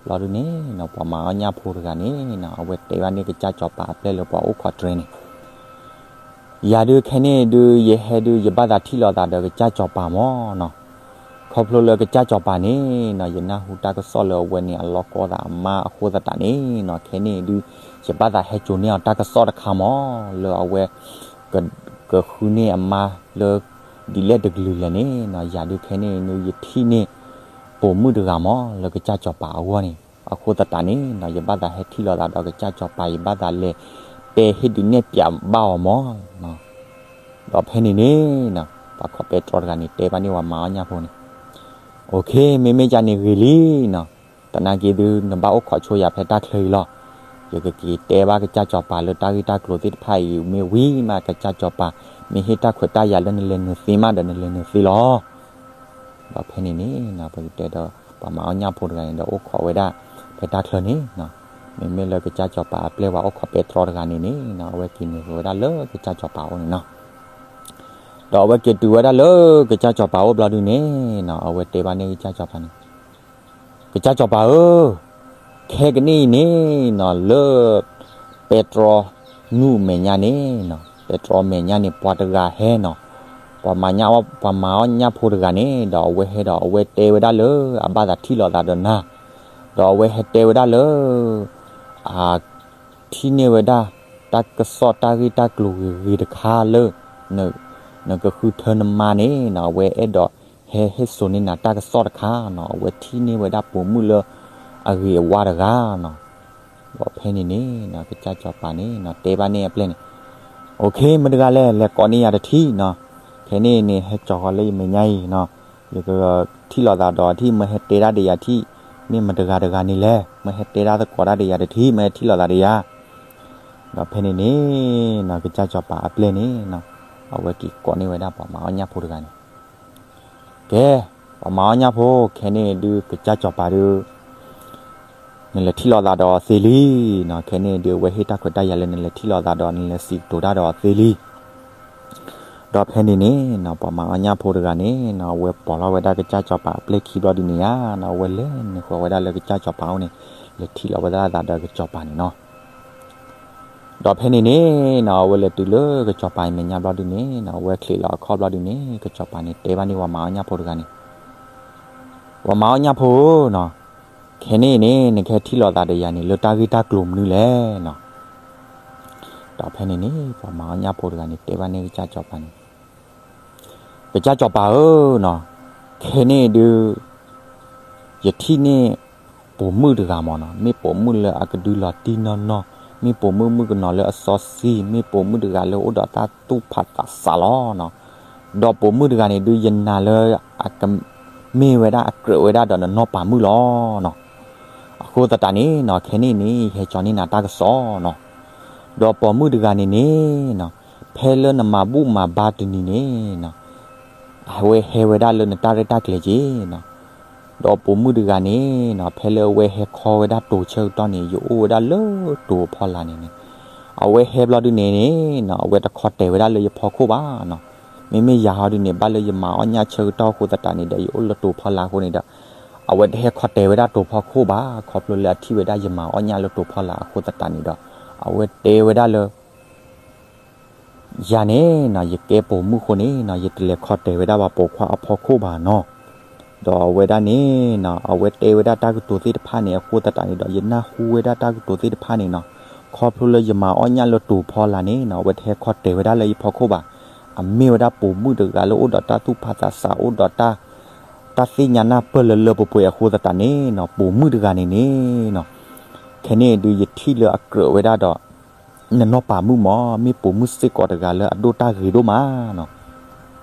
ဘျီဒုန့ၣ်နီၤ ပှၤမၤအီၣ်ညၣ်ဖိတဂၤန့ၣ်နီၤ အဝဲတဲဘၣ်န့ၣ်ကစၢ်စီၤပၤအပျဲၢ်လၢပှၤအိၣ်ခိးတြဲန့ၣ် ယၤဒုးခဲန့ၣ်ဒုး ယဟဲဒုး ယဘၣ်သးထံၣ်လိာ်သးဒီးကစၢ်စီၤပၤမးနီၤ ခီဖျိလၢကစၢ်စီၤပၤန့ၣ်နီၤ ယနၢ်ဟူတၢ်ကစီၣ်လၢအဝဲန့ၣ် အလီၢ်ကီသးအမါအဃိသတးန့ၣ်နီၤ ခဲန့ၣ်ဒုး ယဘၣ်သးဟဲစိာ်န့ၢ်အီၤတၢ်ကစီၣ်တခါမး လၢအဝဲ က ကဃုန့ၢ်အမါလၢ ဒ်လဲၣ်တကလုာ်လဲၣ်န့ၣ်နီၤ ယၤဒုးခဲန့ၣ်ဒုး ယထံၣ်န့ၢ် ပိာ်မုၣ်တဂၤမး လၢကစၢ်စီၤပၤအဂီၢ်န့ၣ် အဃိသတးန့ၣ်နီၤ ယဘၣ်သးဟဲထံၣ်လိာ်သးဒီးကစၢ်စီၤပၤ ယဘၣ်သးလဲၤတဲဟ့ၣ်ဒုးနဲၣ်ပၠးဘၣ်အီၤမး ဒီးဖဲန့ၣ်န့ၣ်နီၤ ပှၤခိးပဲတြီတဂၤန့ၣ် တဲဘၣ်န့ၢ်ပှၤမၤအီၣ်ညၣ်ဖိန့ၣ် အိၣ်ခ့ မ့မ့ၢ်ကန့ၣ်ဂ့ၤလံနီၤ, သနာ်က့သု နဘၣ်အိၣ်ခိးဆိယၤဖဲတၢ်ချၢအံၤလီၤ. ယကက့ၤတဲဘၣ်ကစၢ်စီၤပၤလၢတၢ်ဂ့ၢ်တၢ်ကျိၤသ့ၣ်တဖၣ်အံၤ မ့ၢ်ဝံၤမး ကစၢ်စီၤပၤ မ့ၢ်ဟ့ၣ်တၢ်ခွဲးတၢ်ယာ်လၢနလဲၤနုာ်သ့မးဒီး နလဲၤနုာ်သ့လီၤ. ဒီးဖဲန့ၣ်န့ၣ်နီၤ ပကတဲဒီး ပှၤမၤအီၣ်ညၣ်ဖိတဂၤန့ၣ်ဒီး အိၣ်ခိးဝဲဒၣ် ဖဲတၢ်ချၢန့ၣ်နီၤ, မ့မ့ၢ်လၢကစၢ်စီၤပၤအပျဲၢ်ပှၤအိၣ်ခိးပဲတြီတဂၤန့ၣ်န့ၣ်နီၤ အဝဲက့ၤနုာ်ဝဲဒၣ်လၢကစၢ်စီၤပၤအအိၣ်န့ၣ်နီၤ. ဒီးအဝဲက့ၤတုၤဝဲဒၣ်လၢကစၢ်စီၤပၤအအိၣ်ဘျီဒုန့ၣ်နီၤ အဝဲတဲဘၣ်န့ၢ်ကစၢ်စီၤပၤန့ၣ် ကစၢ်စီၤပၤဧၢ, ခဲကနံၣ်အံၤန့ၣ်နီၤ လၢ ပဲတြီ နူၢ်မဲာ်ညါန့ၣ်နီၤ, ပဲတြီမဲာ်ညါန့ၣ် ပှၤတဂၤဟဲနီၤ, ပှၤမၤညၣ် ပှၤမၤအီၣ်ညၣ်ဖိတဂၤန့ၣ် ဒီးအဝဲဟဲဒီး အဝဲတဲဝဲဒၣ်လၢ အဘၣ်သးထံၣ်လိာ်သးဒီးနၤ, ဒီးအဝဲဟဲတဲဝဲဒၣ်လၢ အ ထံၣ်န့ၢ်ဝဲဒၣ် တၢ်ကစီၣ်တၢ်ဂ့ၢ်တၢ်ကျိၤဂ့ၤဂ့ၤတခါလၢ နကဃုထၢနမါန့ၣ်နီၤ အဝဲအဲၣ်ဒိးဟဲဟ့ၣ်စိၤန့ၢ်နၤတၢ်ကစီၣ်တခါနီၤ, အဝဲထံၣ်န့ၢ်ဝဲဒၣ်ပိာ်မုၣ်လၢ အဂ့ၤအဝါတဂၤနီၤ. ဒီးဖဲန့ၣ်န့ၣ်နီၤ ကစၢ်စီၤပၤန့ၣ်နီၤ တဲဘၣ်န့ၢ်အပျဲၢ်န့ၣ် အိၣ်ခ့ မတၤတဂၤလဲၣ် လဲၤကိးန့ၢ်ယၤတထံၣ်နီၤ, ခဲန့ၣ်န့ၣ် ဟဲကၠီၤဃီၤလၢယမဲာ်ညါအံၤနီၤ, ယကထံၣ်လိာ်သးဒီးထံၣ် မၢဟဲတဲဒၣ်ဒီးယၤထံၣ်, မ့ၢ်မတၤတဂၤတဂၤန့ၣ်လဲၣ်, မၢဟဲတဲဒၣ်သကိးတၢ်ဒီးယၤတထံၣ်, မၢဟဲထံၣ်လိာ်သးဒီးယၤ ဒီးဖဲန့ၣ်န့ၣ်နီၤ ကစၢ်စီၤပၤအပျဲၢ်န့ၣ်နီၤ အဝဲက့ၤကိးန့ၢ်ဝဲဒၣ်ပှၤမၤအီၣ်ညၣ်ဖိတဂၤန့ၣ် ကဲ ပှၤမၤအီၣ်ညၣ်ဖိ ခဲန့ၣ်ဒုး ကစၢ်စီၤပၤဒုး နလဲၤထံၣ်လိာ်သးဒီးအီၤသ့လံနီၤ, ခဲန့ၣ်ဒုး အဝဲဟ့ၣ်တၢ်ခွဲးတၢ်ယာ်လၢနလဲၤထံၣ်လိာ်သးဒီးနလဲၤစံးကတိၤတၢ်ဒီးအီၤသ့လံ. ဒီးဖဲန့ၣ်န့ၣ်နီၤ ပှၤမၤအီၣ်ညၣ်ဖိတဂၤန့ၣ်နီၤ အဝဲပိာ်လီၤဝဲဒၣ်ကစၢ်စီၤပၤအပျဲၢ်ခံဘျီဒုးန့ၣ်ဧါနီၤ, အဝဲလဲၤနုာ်ဃီၤဝဲဒၣ်လၢကစၢ်စီၤပၤအအိၣ်န့ၣ် လဲၤထံၣ်လိာ်ဝဲဒၣ်အသးဒီးကစီၤပၤန့ၣ်နီၤ. ဒီးဖဲန့ၣ်န့ၣ်နီၤ အဝဲလဲၤတုၤလၢကစီၤပၤအမဲာ်ညါဘျီဒုးန့ၣ်နီၤ အဝဲချံးလီၤအခီၣ်ဘျီဒုးန့ၣ် ကစီၤပၤန့ၣ် တဲဘၣ်န့ၢ်ပှၤမၤအီၣ်ညၣ်ဖိတဂၤန့ၣ် ပှၤမၤအီၣ်ညၣ်ဖိဧၢနီၤ, ခဲန့ၣ်န့ၣ် နကဟဲထံၣ်လိာ်သးဒီးယၤန့ၣ် လၢတၢ်ဂ့ၢ်တၢ်ကျိၤမနုၤလဲၣ်နီၤ. ဒီးဖဲန့ၣ်န့ၣ် ပှၤမၤအီၣ်ညၣ်ဖိတဂၤန့ၣ် တဲဘၣ်န့ၢ်ကစၢ်စီၤပၤန့ၣ် ကစၢ်စီၤပၤဧၢနီၤ, ခဲန့ၣ်ဒုး ယထံၣ်န့ၢ် ပိာ်မုၣ်တဂၤမးနီၤ, မ့ၢ်ပိာ်မုၣ်လၢအကဒုလီၤတံၢ်နီၢ်နီၢ်, မ့ၢ်ပိာ်မုၣ်မုၣ်ကနီၤလၢအစီဆှံ, မ့ၢ်ပိာ်မုၣ်တဂၤလၢအိၣ်ဒီးတၢ်သူၣ်ဖးသးစးလီၤနီၤ. ဒီးပိာ်မုၣ်တဂၤန့ၣ်ဒုး ယနာ်လၢအက မ့ၢ်ဝဲဒၣ်အကြၢးဝဲဒၣ်ဒီးနနီၢ်ပၤမုၣ်လီၤနီၤ. အဃိသတးန့ၣ်နီၤ ခဲန့ၣ်န့ၣ် ယဟဲကၠီန့ၢ်နၤတၢ်ကစီၣ်နီၤ. ဒီးပိာ်မုၣ်တဂၤန့ၣ်န့ၣ်နီၤ ဖဲလၢနမၤဘူၣ်မၤဘါတနံၤန့ၣ်နီၤ အဝဲဟဲဝဲဒၣ်လၢနတၢ်ရဲၣ်တၢ်ကျဲၤက့ၤနီၤ. ဒီးပိာ်မုၣ်တဂၤန့ၣ်နီၤ ဖဲလၢအဝဲဟဲခီဝဲဒၣ်တိၤဆၢကတီၢ်န့ၣ် ယအိၣ်ဝဲဒၣ်လၢတိၤအဖီလာ်န့ၣ်န့ၣ် အဝဲဟဲဘျီဒုန့ၣ်န့ၣ်နီၤ အဝဲတခီတဲာ်ဝဲဒၣ်လၢယဖီခိၣ်ဘၣ်နီၤ. မ့မ့ၢ်ယၤဟီဒုန့ၣ် ဘၣ်လၢယမၤအီၣ်ညၣ်ဆၢကတီၢ်အဃိသတးန့ၣ်ဒီး ယအိၣ်လၢတိၤဖီလာ်အဃိန့ၣ်ဒီး အဝဲတဟဲခီတဲာ်ဝဲဒၣ်တိၤဖီခိၣ်ဘၣ်, ခီဖျိလၢအထံၣ်ဝဲဒၣ်ယမၤအီၣ်ညၣ်လၢတိၤဖီလာ်အဃိသတးန့ၣ်ဒီး အဝဲတဲဝဲဒၣ်လၢ ယၤန့ၣ်နီၤ ယကဲပိာ်မုၣ်အဃိန့ၣ်နီၤ ယတလဲၤခီတဲာ်ဝဲဒၣ်ပှၤပိာ်ခွါအဖီခိၣ်ဘၣ်နီၤ. ဒီးအဝဲဒၣ်န့ၣ်နီၤ အဝဲတဲဝဲဒၣ်တၢ်ကတိၤသ့ၣ်တဖၣ်န့ၣ် အဃိသတးန့ၣ်ဒီး ယနၢ်ဟူဝဲဒၣ်တၢ်ကတိၤသ့ၣ်တဖၣ်န့ၣ်နီၤ ခီဖျိလၢယမၤအီၣ်ညၣ်လၢတိၤဖီလာ်န့ၣ်နီၤ အဝဲတဟဲခီတဲာ်ဝဲဒၣ်လၢယဖီခိၣ်ဘၣ်. အမ့ၢ်ဝဲဒၣ်ပိာ်မုၣ်တဂၤလၢအိၣ်ဒီးတၢ်သူၣ်ဖးသးစး အိၣ်ဒီးတၢ် တၢ်သ့ၣ်ညါနၢ်ပၢၢ်လၢလၢပှဲၤပှဲၤအဃိသတးန့ၣ်နီၤ ပိာ်မုၣ်တဂၤန့ၣ်န့ၣ်နီၤ ခဲန့ၣ်ဒုးယထံၣ်လၢအကြၢးဝဲဒၣ်ဒီး နနီၢ်ပၤမုၣ်မ့ၢ် မ့ၢ်ပိာ်မုၣ်စ့ၢ်ကီးတဂၤလၢအဒိၣ်တၢ်ဂ့ၤဒိၣ်မးနီၤ.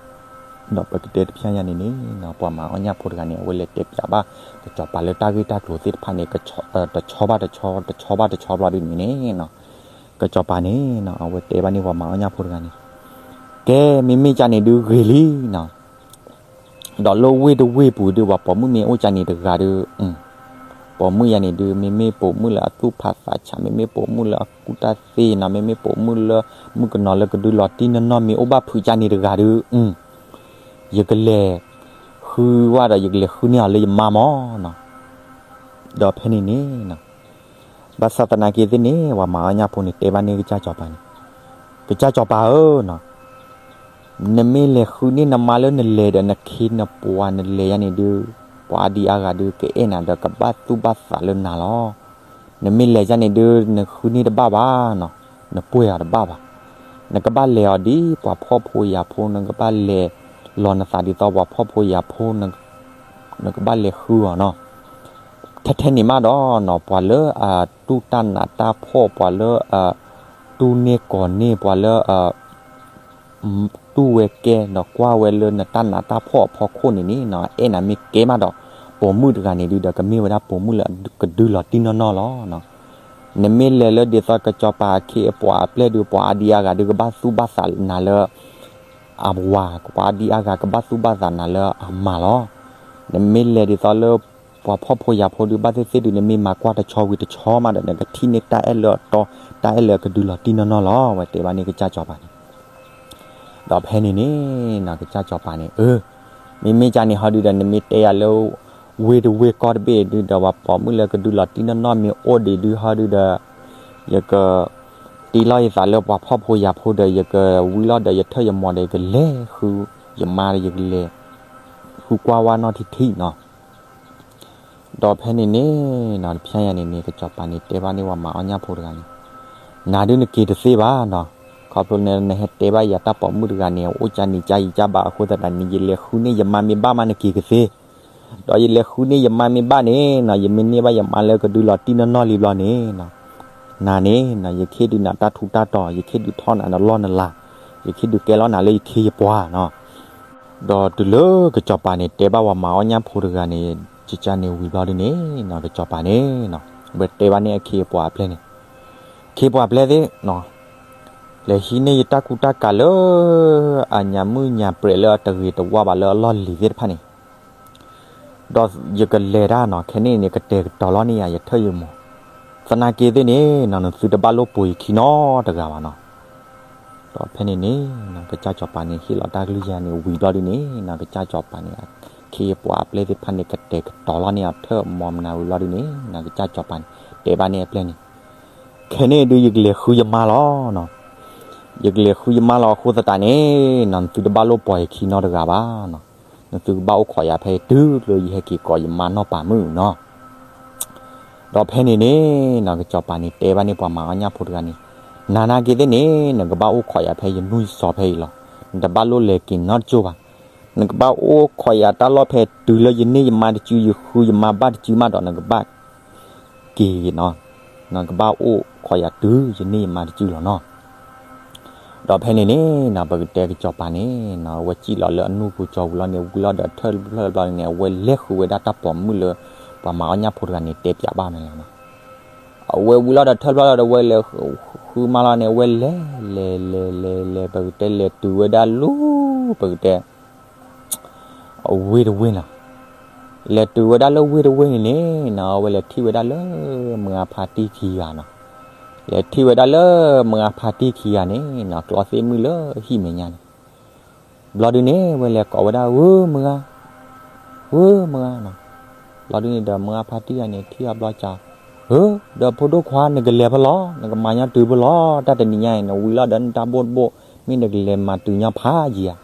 ဒီးပကတဲတဖၣ်ညါန့ၣ်န့ၣ်နီၤ ပှၤမၤအီၣ်ညၣ်ဖိတဂၤန့ၣ် အဝဲလဲၤတဲပၠးဘၣ် ကစီၤပၤလၢတၢ်ဂ့ၢ်တၢ်ကျိၤသ့ၣ်တဖၣ်န့ၣ် တဆီဘၣ်တဆီ တဆီဘၣ်တဆီဘျီဒုန့ၣ်န့ၣ်နီၤ ကစီၤပၤန့ၣ်နီၤ အဝဲတဲဘၣ်န့ၢ်ပှၤမၤအီၣ်ညၣ်ဖိတဂၤန့ၣ် ကဲ မ့မ့ၢ်ကန့ၣ်ဒုးဂ့ၤလံနီၤ ဒီးလၢဝ့ၢ်တဝ့ၢ်ပူၤဒုး ပှၤပိာ်မုၣ်မ့ၢ်အိၣ်ကန့ၣ်တဂၤဒုး ပိာ်မုၣ်ယၤန့ၣ်ဒုး မ့မ့ၢ်ပိာ်မုၣ်လၢအသူၣ်ဖးသးဆး မ့မ့ၢ်ပိာ်မုၣ်လၢအကူၣ်တၢ်သ့နီၤ မ့မ့ၢ်ပိာ်မုၣ်လၢမုၣ်ကနီၤလၢကဒုးလီၤတံၢ်နီၢ်နီၢ်မ့ၢ်အိၣ်ဘၣ်ဖုးကန့ၣ်တဂၤဒုး ယကလဲၤဃုဝဲဒီး ယကလဲၤဃုန့ၢ်အီၤလၢယမါမၢ်နီၤ. ဒီးဖဲန့ၣ်န့ၣ် ဘၣ်ဆၣ်သနာ်က့သ့ၣ်န့ၣ် ပှၤမၤအီၣ်ညၣ်ဖိန့ၣ် တဲဘၣ်န့ၢ်ကစၢ်စီၤပၤန့ၣ်, ကစၢ်စီၤပၤဧၢနီၤ, နမ့ၢ်လဲၤဃုန့ၢ်နမါလၢနလဲၤဒီးနခ့နပှၤနလဲၤယါန့ၣ်ဒုး, ပှၤအါဒံအါဂၤဒုး ကအဲၣ်နၤဒီးကဘၣ်သူၣ်ဘၣ်သးလၢနၤလီၤ. နမ့ၢ်လဲၤယါန့ၣ်ဒုး နဃုန့ၢ်တဘၣ်ဘၣ်နီၤ, နပှဲၤအီၤတဘၣ်ဘၣ်. နကဘၣ်လဲၤအီၤဒ်ပှၤဖှီၣ်ဖိယာ်ဖိ, နကဘၣ်လဲၤလီၤနသးဒ်သိးပှၤဖှီၣ်ဖိယာ်ဖိ, နကဘၣ်လဲၤဃုအီၤနီၤ. ထဲထဲန့ၣ်မးဒီးနီၤ ပှၤလၢအတူၢ်တၢ်နးတၢ်ဖှီၣ်, ပှၤလၢအတူၢ်န့ၢ်ကီၤန့ၢ်, ပှၤလၢအ တူၢ်ဝဲကဲဒီးကွၢ်ဝဲလၢနတၢ်နးတၢ်ဖှီၣ်အဖီခိၣ်န့ၣ်န့ၣ်နီၤ အဲၣ်နၤမ့ၢ်ကဲမးဒီး ပိာ်မုၣ်တဂၤန့ၣ်ဒုးဒီး ကမ့ၢ်ဝဲဒၣ်ပိာ်မုၣ်လၢကဒုးလီၤတံၢ်နီၢ်နီၢ်လီၤ. နမ့ၢ်လဲၤလၢဒ်သိးကစီၤပၤအခ့အပှၤအပျဲၢ်ဒုး ပှၤအါဒံအါဂၤဒုးကဘၣ်သူၣ်ဘၣ်သးနၤလၢအဝၤ, ပှၤအါဒံအါဂၤကဘၣ်သူၣ်ဘၣ်သးနၤလၢအမါလီၤ. နမ့ၢ်လဲၤဒ်သိးလၢ ပှၤဖှီၣ်ဖိယာ်ဖိဒုး ဘၣ်သ့ၣ်သ့ၣ်ဒုး နမ့ၢ်မၤကွၢ်တဆီဝံၤတဆီမးဒီး နကထံၣ်န့ၢ်တၢ်အဲၣ်လၢအတီ, တၢ်အဲၣ်လၢအကဒုးလီၤတံၢ်နီၢ်နီၢ်လီၤ. ဝဲတဲဘၣ်န့ၢ်ကစၢ်စီၤပၤန့ၣ် ဒီးဖဲန့ၣ်န့ၣ်နီၤ ကစၢ်စီၤပၤန့ၣ် အၢ, မ့မ့ၢ်ကန့ၣ်ဟီဒုးဒီး နမ့ၢ်တဲယၤလၢ ဝ့ၢ်တဝ့ၢ်ကီၢ်တဘ့ၣ်ဒုးဒီး ပှၤပိာ်မုၣ်လၢကဒုးလီၤတံၢ်နီၢ်နီၢ်မ့ၢ်အိၣ်ဒံးဒုးဟီဒုးဒီး ယကတ့လီၤယသးလၢပှၤဖှီၣ်ဖိယာ်ဖိဒီး ယကဝံလီၤဒီးယထၢၣ်ယမီၤဒီး ယကလဲၤဃုယမါဒီး ယကလဲၤဃုကွၢ်ဝဲနီၢ်ထံထံနီၤ. ဒီးဖဲန့ၣ်န့ၣ်နီၤ တဖျဲညါန့ၣ်န့ၣ် ကစီၤပၤန့ၣ်တဲဘၣ်န့ၢ်ပှၤမၤအီၣ်ညၣ်ဖိတဂၤန့ၣ်, နၤဒုးနက့ၤတသ့ဘၣ်နီၤ, ခီဖျိလၢနဟဲတဲဘၣ်ယၤတၢ်ပိာ်မုၣ်တဂၤန့ၣ် အိၣ်ကၢနံၤကၢယံၤကၢဘၣ်အဃိသတးန့ၣ် ယလဲၤဃုန့ၢ်ယမါမ့ၢ်ဘၣ်မးနက့ၤကသ့, ဒီးယလဲၤဃုန့ၢ်ယမါမ့ၢ်ဘၣ်န့ၣ်နီၤ ယမ့ၢ်န့ၢ်ဘၣ်ယမါလၢကဒုးလီၤတံၢ်နီၢ်နီၢ်လံဘျီန့ၣ်နီၤ နၤန့ၣ်နီၤ ယခ့ဒုးနၤတၢ်ထူးတၢ်တီၤ, ယခ့ဒုးထီၣ်နၤနလီၢ်နလၤ, ယခ့ဒုးကဲလီၤနၤလၢယခ့ယပှၤနီၤ. ဒီးတုၤလၢကစီၤပၤန့ၣ် တဲဘၣ်ပှၤမၤအီၣ်ညၣ်ဖိတဂၤန့ၣ် ကကန့ၣ်ဝံၤဘျီဒုးန့ၣ်နီၤ ကစီၤပၤန့ၣ်နီၤ ဝဲတဲဘၣ်န့ၢ်အခ့အပှၤအပျဲၢ်န့ၣ်, ခ့ပှၤအပျဲၢ်သ့ၣ်နီၤ, လဲၤဟံးန့ၢ်ယတၢ်ကူတၢ်ကၤလၢ အညၣ်မုၣ်ညၣ်ပြဲးလၢအတဂ့ၤတဝါဘၣ်လၢအလီၢ်လံၤသ့ၣ်တဖၣ်န့ၣ် ဒီးယကလဲၤတၢ်နီၤ ခဲန့ၣ်န့ၣ် ကတဲာ်ကတီၤလီၤန့ၢ်ယၤ ယထၢၣ်ယမီၤ, သနာ်က့သ့ၣ်န့ၣ်နီၤ နသုတဘၣ်လိၣ်ပိာ်ယခံနီတဂၤဘၣ်နီၤ. ဒီးဖဲန့ၣ်န့ၣ်နီၤ ကစၢ်စီၤပၤန့ၣ် ဟ့ၣ်လီၤတၢ်ကလုၢ်ယၤန့ၣ်ဝံၤဘျီဒုးန့ၣ်နီၤ ကစၢ်စီၤပၤန့ၣ် ခ့ပှၤအပျဲၢ်သ့ၣ်တဖၣ်န့ၣ် ကတဲာ်ကတီၤလီၤန့ၢ်အီၤထၢၣ်မီၤမနၤဝံၤဘျီဒုးန့ၣ်နီၤ ကစၢ်စီၤပၤန့ၣ် တဲဘၣ်န့ၢ်အပျဲၢ်န့ၣ်, ခဲန့ၣ်ဒုးယကလဲၤဃုယမါလီၤနီၤ. ယကလဲၤဃုယမါလီၤအဃိသတးန့ၣ်နီၤ နသုတဘၣ်လိၣ်ပိာ်ယခံနီတဂၤဘၣ်နီၤ. နသုကဘၣ်အိၣ်ခိးယၤဖဲတုၤလၢယဟဲက့ၤကိးယမါနီၢ်ပၤမုၣ်နီၤ. ဒီးဖဲန့ၣ်န့ၣ်နီၤ ကစီၤပၤန့ၣ် တဲဘၣ်န့ၢ်ပှၤမၤအီၣ်ညၣ်ဖိတဂၤန့ၣ်, နၤနာ်က့သ့ၣ်န့ၣ် နကဘၣ်အိၣ်ခိးယၤဖဲယနူၢ်ယစီၤဖဲအံၤလီၤ. နတဘၣ်လိၣ်လဲၤက့ၤနီတကၠိၢ်ဘၣ်. နကဘၣ်အိၣ်ခိးယၤတၢ်လီၢ်ဖဲတုၤလၢယန့ၢ်ယမါတစု ယဃုယမါဘၣ်တစုမးဒီး နကဘၣ်က့ၤနီၤ. နကဘၣ်အိၣ်ခိးယၤတုၤယန့ၢ်ယမါတစုလီၤနီၤ. ဒီးဖဲန့ၣ်န့ၣ်နီၤ ပကတဲကစီၤပၤန့ၣ်နီၤ အဝဲစံၣ်လီၤလၢအနူၢ်ပူၤကၠီပူၤလီၤန့ၣ် ဝံၤလီၤဒီးထၢၣ်တဖျၢၣ်ဘျီန့ၣ် အဝဲလဲၤဃုာ်ဝဲဒၣ်တၢ်ပိာ်မုၣ်လၢ ပှၤမၤအီၣ်ညၣ်ဖိတဂၤန့ၣ်တဲပၠးဘၣ်န့ၣ်လီၤနီၤ. အဝဲဝံၤလီၤဒီးထၢၣ်တဖျၢၣ်လီၤဒီး အဝဲလဲၤဃုမါလီၤန့ၣ် အဝဲလဲၤ လဲၤ လဲၤ လဲၤ လဲၤ ပကတဲလဲၤတုၤဝဲဒၣ်လၢ ပကတဲ ဝ့ၢ်တဝ့ၢ်နီၤ. လဲၤတုၤဝဲဒၣ်လၢဝ့ၢ်တဝ့ၢ်န့ၣ်န့ၣ်နီၤ အဝဲလဲၤထံၣ်ဝဲဒၣ်လၢ မုၢ်ဂၤဖါတံၢ်ခံဂၤနီၤ. လဲၤထံၣ်ဝဲဒၣ်လၢမုၢ်ဂၤဖါတံၢ်ခံဂၤန့ၣ်နီၤ ကျီသ့ၣ်မုၣ်လၢဟံၣ်မဲာ်ညါန့ၣ်. ဘျီဒုန့ၣ် အဝဲလဲၤကိးဝဲဒၣ် ဧၢ မုၢ်ဂၤ, ဧၢ မုၢ်ဂၤနီၤ. ဘျီဒုန့ၣ်ဒီး မုၢ်ဂၤဖါတံၢ်ဂၤန့ၣ် ထံၣ်အဘျီကး, ဧၢ, ဒီးဖိဒိၣ်ခွါ နကလဲၤဖဲလဲၣ်, နကမၤညီတုၤဖဲလဲၣ်, တၢ်တနံၤညါအံၤ နဝံၤလီၤဒီးနတၢ်ဘိၣ်တဘိၣ် မ့ၢ်နကလဲၤမၤတုၤညီဖးယံာ်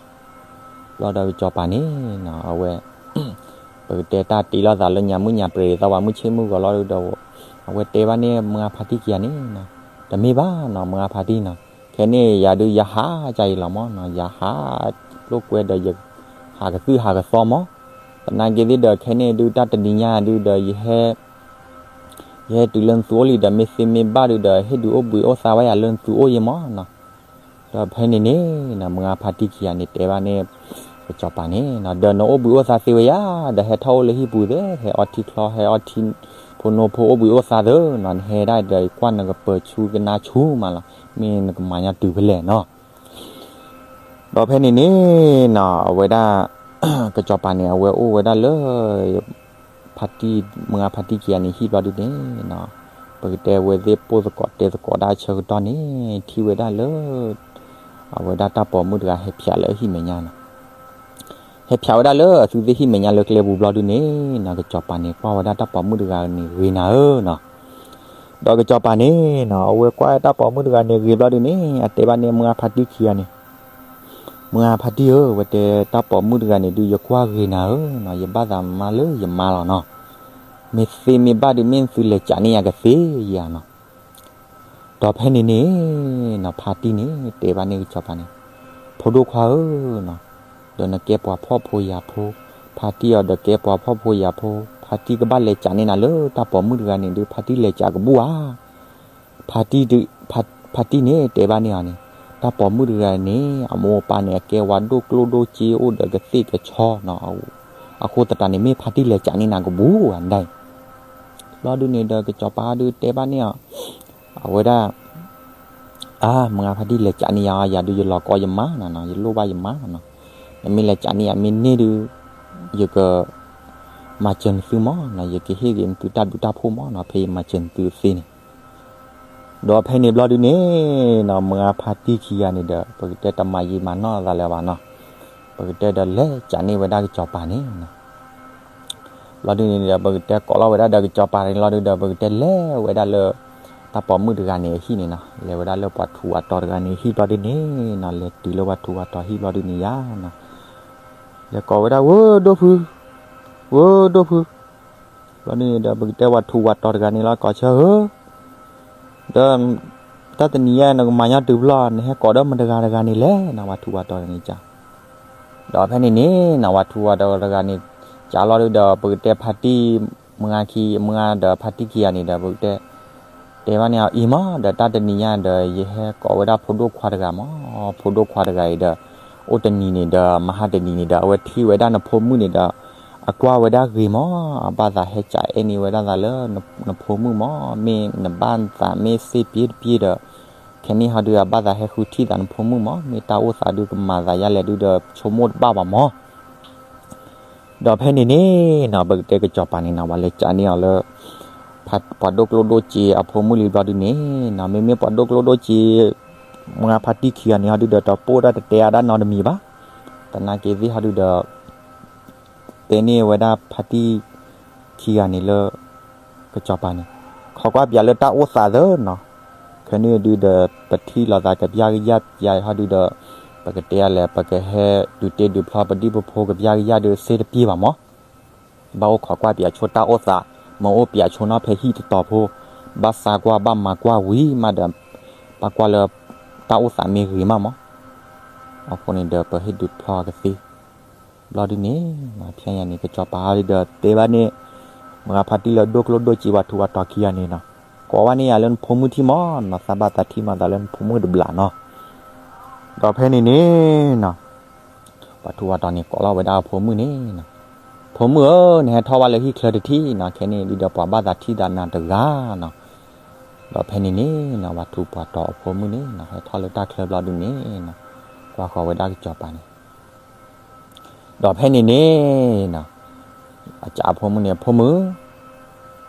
ဧါ. ဘျီဒီးကစီၤပၤန့ၣ်နီၤ အဝဲ ပကတဲတၢ်တ့လီၤသးလၢညါမုၣ်ညါပြဲၤသးဝးမုၣ်ဆ့မုၣ်ဂီၤလီၤဒီး အဝဲတဲဘၣ်န့ၣ် မုၢ်ဂၤဖါတံၢ်ခံဂၤန့ၣ်နီၤ, တမ့ၢ်ဘၣ်နီၤ မုၢ်ဂၤဖါတံၢ်နီၤ, ခဲန့ၣ်ယၤဒုးယဟးကါအံၤလီၤမၢ်နီၤ, ယဟးလိာ်ကွဲဒီးယ ဟးကသုၣ်ဟးကသီမၢ်, သနာ်က့သ့ၣ်ဒီး ခဲန့ၣ်ဒုးတၢ်တနံၤညါဒုးဒီး ယဟဲ ယဟဲတုၤလၢနသုအိၣ်လံဒီး မ့ၢ်သ့မ့ၢ်ဘၣ်ဒုးဒီး ဟ့ၣ်ဒုးအိၣ်ဘှံးအိၣ်သါဝဲယၤလၢနသုအိၣ်ယံမၢ်နီၤ. ဒီးဖဲန့ၣ်န့ၣ်နီၤ မုၢ်ဂၤဖါတံၢ်ခံဂၤန့ၣ် တဲဘၣ်န့ၣ် ကစီၤပၤန့ၣ်နီၤ, ဒီးနအိၣ်ဘှံးအိၣ်သါသ့ဝဲယၤ, ဒီးဟဲထီၣ်အိၣ်လၢဟံၣ်ပူၤသ့, ဟဲအီထံချီ ဟဲအီထံဖိနိဖိအိၣ်ဘှံးအိၣ်သါသ့နီၤ, နဟဲဒၣ်ဒီး ယကွၢ်နကပၢၤဆူကနါဆူမးလီၤ, မ့ၢ်နကမၤညီတုၤဖဲလဲၣ်နီၤ. ဒီးဖဲန့ၣ်န့ၣ်နီၤ အဝဲဒၣ် ကစီၤပၤန့ၣ် အဝဲအိၣ်ဝဲဒၣ်လၢ ဖါတံၢ် မုၢ်ဂၤဖါတံၢ်ခံဂၤန့ၣ် ဟံၣ်ဘျီဒုန့ၣ်နီၤ, ပကတဲဝဲသ့ၣ်ပိၢ်သကိးတဲသကိးဒၣ်ဆၢကတီၢ်န့ၣ် ထံၣ်ဝဲဒၣ်လၢ အဝဲဒၣ်တၢ်ပိာ်မုၣ်တဂၤဟဲဖျးလၢအဟံၣ်မဲာ်ညါနီၤ, ဟဲဖျးဝဲဒၣ်လၢအသုသ့ၣ်ဟံၣ်မဲာ်ညါလၢကျဲပူၤဘျီဒုန့ၣ်နီၤ, ကစီၤပၤန့ၣ် ကွၢ်ဝဲဒၣ်တၢ်ပိာ်မုၣ်တဂၤန့ၣ်ဂ့ၤနၤဧၢနီၤ. ဒီးကစီၤပၤန့ၣ်နီၤ အဝဲကွၢ်တၢ်ပိာ်မုၣ်တဂၤန့ၣ်ဂ့ၤဘျီဒုန့ၣ် အတဲဘၣ်န့ၣ် မုၢ်ဂၤဖါတံၢ်ခံဂၤန့ၣ် မုၢ်ဂၤဖါတံၢ်ဧၢ, ဝဲတဲတၢ်ပိာ်မုၣ်တဂၤန့ၣ်ဒုး ယကွၢ်ဂ့ၤနၤဧၢနီၤ, ယဘၣ်သးမါလၢယမါလီၤနီၤ, မ့ၢ်သ့မ့ၢ်ဘၣ်ဒုး မ့ၢ်သုလဲၤကးန့ၢ်ယၤကသ့ဧါနီၤ. ဒီးဖဲန့ၣ်န့ၣ်နီၤ ဖါတံၢ်န့ၣ် တဲဘၣ်န့ၣ်ကစီၤပၤန့ၣ်, ဖိဒိၣ်ခွါဧၢနီၤ, ဒီးနကဲပှၤဖှီၣ်ဖိယာ်ဖိ, ဖါတံၢ်အီၤဒီးကဲပှၤဖှီၣ်ဖိယာ်ဖိ, ဖါတံၢ်ကဘၣ်လဲၤကးန့ၢ်နၤလၢတၢ်ပိာ်မုၣ်တဂၤန့ၣ်ဒုး ဖါတံၢ်လဲၤကးကဘူၣ်ဧါ. ဖါတံၢ် ဖါတံၢ်န့ၣ်တဲဘၣ်န့ၢ်အီၤန့ၣ်, တၢ်ပိာ်မုၣ်တဂၤန့ၣ် အမိၢ်အပၢ်န့ၣ် အကဲဝဲဒိၣ်ကျိၣ်ဒိၣ်စ့ အိၣ်ဒီးကသ့ၣ်ကဆီနီၤ, အဃိသတးန့ၣ် မ့ၢ်ဖါတံၢ်လဲၤကးန့ၢ်နၤကဘူၣ်ဧါဒၣ်အံၤ. ဘျီဒုန့ၣ်ဒီး ကစီၤပၤဒုးတဲဘၣ်န့ၢ်အီၤ, အဝဲဒၣ် အါ မုၢ်ဂၤဖါတံၢ်လဲၤကးန့ၢ်ယၤအီၤ ယၤဒုးယလီၤကီယမါနီၤနီၤ, ယလိၣ်ဘၣ်ယမါနီၤနီၤ, နမ့ၢ်လဲၤကးန့ၢ်ယၤမ့ၢ်န့ၢ်ဒုး ယက မၤစၢၤနသုမၢ်နီၤ, ယကဟ့ၣ်ဂ့ၤနသုတၢ်ဘျုးတၢ်ဖှိၣ်မၢ်နီၤ, ဖဲယမၤစၢၤနသုသ့န့ၣ်. ဒီးဖဲန့ၣ်ဘျီဒုန့ၣ်နီၤ မုၢ်ဂၤဖါတံၢ်ခံဂၤန့ၣ်ဒီး ပကတဲတမၤယံာ်မၤနီၢ်အသးလၢၤဘၣ်နီၤ, ပကတဲဒီးလဲၤကးန့ၢ်ဝဲဒၣ်ကစီၤပၤန့ၣ်နီၤ. ဘျီဒုန့ၣ်ဒီး ပကတဲကိးလီၤဝဲဒၣ်ဒီးကစီၤပၤန့ၣ်လီၤဒုဒီး ပကတဲလဲၤဝဲဒၣ်လၢ တၢ်ပိာ်မုၣ်တဂၤန့ၣ်အဟံၣ်န့ၣ်နီၤ, လဲၤဝဲဒၣ်လၢပှၤထူးပှၤတီၤတဂၤန့ၣ်အဟံၣ်ဘျီဒုန့ၣ်နီၤ, လဲၤတုၤလၢပှၤထူးပှၤတီၤဟံၣ်ဘျီဒုန့ၣ်ယါနီၤ, လဲၤကိးဝဲဒၣ် ဝဲ ဒိၣ်ဖု, ဝဲ ဒိၣ်ဖု. ဘျီဒုန့ၣ်ဒီး ပကတဲပှၤထူးပှၤတီၤတဂၤန့ၣ်လီၤ ကိးဆၢဧၢ, ဒီး တၢ်တနံၤညါ နကမၤညီတုၤဖဲလဲၣ်, နဟဲကိးဒီးမတၤတဂၤတဂၤန့ၣ်လဲၣ်နီၤ, ပှၤထူးပှၤတီၤတဂၤန့ၣ်ကး. ဒီးဖဲန့ၣ်န့ၣ်နီၤ ပှၤထူးပှၤတီၤတဂၤန့ၣ် ကးလီၤဒုဒီး ပကတဲဖါတံၢ် မုၢ်ဂၤခံ မုၢ်ဂၤဒီးဖါတံၢ်ခံဂၤန့ၣ်ဒီး ပကတဲ တဲဘၣ်န့ၢ်အီၤအံၤမၢ်, ဒီးတၢ်တနံၤညါဒီး ယဟဲကိးဝဲဒၣ်ဖိဒိၣ်ခွါတဂၤမၢ်, ဖိဒိၣ်ခွါတဂၤအံၤဒီး အိၣ်တနံၤန့ၣ်ဒီး မဟါတနံၤန့ၣ်ဒီး အဝဲထံၣ်ဝဲဒၣ်နဖိမုၣ်န့ၣ်ဒီး အကွၢ်ဝဲဒၣ်ဂ့ၤမၢ်, အဘၣ်သးဟဲကးအဲၣ်န့ၢ်ဝဲဒၣ်သးလၢ နဖိမုၣ်မၢ်, မ့ၢ်နဘၣ်သးမ့ၢ်သ့ပျ့တပျ့ဒီး ခဲန့ၣ်ဟီဒု အဘၣ်သးဟဲဃုထံၣ်သးနဖိမုၣ်မၢ်, မ့ၢ်တၢ်အိၣ်သးဒုကမၤသးယါလဲၣ်ဒုဒီး ဆိကမိၣ်တဘၣ်ဘၣ်မၢ်. ဒီးဖဲန့ၣ်န့ၣ်နီၤ ပကတဲကစီၤပၤန့ၣ်နီၤ ပှၤလဲၤကးန့ၢ်အီၤလၢ ပှၤဒိၣ်ကျိၣ်ဒိၣ်စ့အဖိမုၣ်လံဘျီဒုန့ၣ်နီၤ, မ့မ့ၢ်ပှၤဒိၣ်ကျိၣ်ဒိၣ်စ့ မုၢ်ဂၤဖါတံၢ်ခံဂၤန့ၣ်ဟီဒုဒီး တပိၢ်တၢ်တတဲအါဒၣ်နီတမံၤဘၣ်, သနာ်က့သ့ၣ်ဟီဒုဒီး တဲန့ၢ်ဝဲဒၣ်ဖါတံၢ်ခံဂၤန့ၣ်လၢ ကစီၤပၤန့ၣ် ခိးကွၢ်ပၠးလၢတၢ်အိၣ်သးသၢနီၤ, ခဲန့ၣ်ဒုဒီး ပထံၣ်လိာ်သးကပျၢ်ကယၢ်ပၠးဟီဒုဒီး ပကတဲလဲၣ် ပကဟဲဒုးတ့ဒုးဖျီပဒံၣ်ပဖိကပျၢ်ကယၢ်ဒုးသ့တပျ့ဘၣ်မၢ်, ဘၣ်အိၣ်ခိးကွၢ်ပၠးဆိတၢ်အိၣ်သး, မ့ၢ်အိၣ်ပၠးဆိနီၣ်ဖဲဟံၣ်တတီၤဖိ, ဘၣ်သးကွၢ်ဘၣ်မၤကွၢ်ဝံၤမးဒီး ဘၣ်ကွၢ်လၢ တၢ်အိၣ်သးမ့ၢ်ဂ့ၤမးမၢ်, အဃိန့ၣ်ဒီး ပဟ့ၣ်ဒုးဖျီကသ့ ဘျီဒုန့ၣ် ဖဲညါန့ၣ် ကစီၤပၤဟီဒုဒီးတဲဘၣ်န့ၣ် မုၢ်ဂၤဖါတံၢ်လၢဒိၣ်ကျိၣ်ဒိၣ်စ့ပှၤထူးပှၤတီၤခံဂၤန့ၣ်နီၤ, ကိးဘၣ်န့ၢ်ယၤလၢနဖိမုၣ်ထံၣ်မၢ်နီၤ, သးဘၣ်သးထံၣ်မၤသးလၢနဖိမုၣ်တဘျးနီၤ. ဒီးဖဲန့ၣ်န့ၣ်နီၤ, ပှၤထူးပှၤတီၤန့ၣ်ကိးလီၤဝဲဒၣ်အဖိမုၣ်န့ၣ်နီၤ, ဖိမုၣ်ဧၢ, နဟဲထီၣ်ဘၣ်လၢဟံၣ်ချၢတထံၣ်နီၤ, ခဲန့ၣ်ဒုးဒီးပှၤဘၣ်သးထံၣ်သးနၤတဂၤနီၤ. ဒီးဖဲန့ၣ်န့ၣ်နီၤ ပှၤထူးပှၤတီၤအဖိမုၣ်န့ၣ်နီၤ ဟဲထီၣ်လၢတၢ်ချၢဘျီဒုန့ၣ်နီၤ, ကွၢ်ဃီၤဝဲဒၣ်ကစီၤပၤန့ၣ် ဒီးဖဲန့ၣ်န့ၣ်နီၤ, အကးအဖိမုၣ်န့ၣ် ဖိမုၣ်,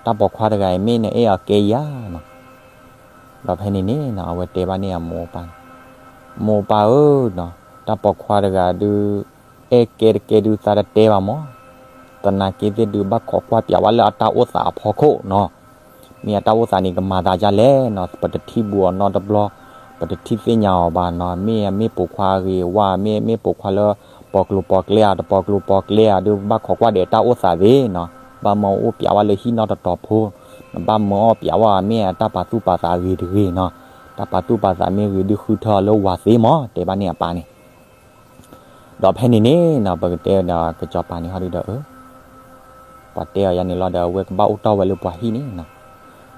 တၢ်ပိာ်ခွါတဂၤအံၤမ့ၢ်နအဲၣ်အီၤကဲယၤနီၤ. ဒီးဖဲန့ၣ်န့ၣ်နီၤ အဝဲတဲဘၣ်န့ၣ်အမိၢ်ပၢ်န့ၣ်, မိၢ်ပၢ်ဧၢနီၤ, တၢ်ပိာ်ခွါတဂၤဒုး အဲၣ်ကဲတကဲဒုးသးတတဲဘၣ်မး, သနာ်က့သ့ၣ်ဒုးဘၣ်ခိးကွၢ်ပၠးဝဲလၢအတၢ်အိၣ်သးအဖီခိၣ်နီၤ. မ့ၢ်အတၢ်အိၣ်သးန့ၣ် ကမၤသးဒ်လဲၣ်နီၤ, ပတထံၣ်ဘူးအီၤနီတဘျီ, ပတထံၣ်သ့ၣ်ညါအီၤဘၣ်နီၤ, မ့ၢ်အမ့ၢ်ပိာ်ခွါအဂ့ၤဝါ, မ့ၢ်မ့ၢ်ပိာ်ခွါလၢ ပိာ်ကျိၤပိာ်ကျဲဧါ, တပိာ်ကျိၤပိာ်ကျဲဧါ, ဒုးဘၣ်ခိးကွၢ်ဒီးတၢ်အိၣ်သးသ့နီၤ, ဘၣ်မၢအီၤအိၣ်ပၠးဝဲလၢဟံၣ်နီတတီၤဖိ, နဘၣ်မၢအီၤပၠးဝဲမ့ၢ်အတၢ်ပာ်သူၣ်ပာ်သးဂ့ၤတဂ့ၤနီၤ, တၢ်ပာ်သူၣ်ပာ်သးမ့ၢ်ဂ့ၤဒုးဃုထၢအီၤလၢဝၤသ့မး, တဲဘၣ်န့ၣ်အပၢ်န့ၣ် ဒီးဖဲန့ၣ်န့ၣ်နီၤ ပကတဲဒီးကစီၤပၤန့ၣ်ဟီဒုဒီး ပှၤတဲအီၤယၤန့ၣ်လီၤဒီး အဝဲကဘၣ်အိၣ်တီၢ်ဝဲလၢပှၤဟံၣ်န့ၣ်နီၤ.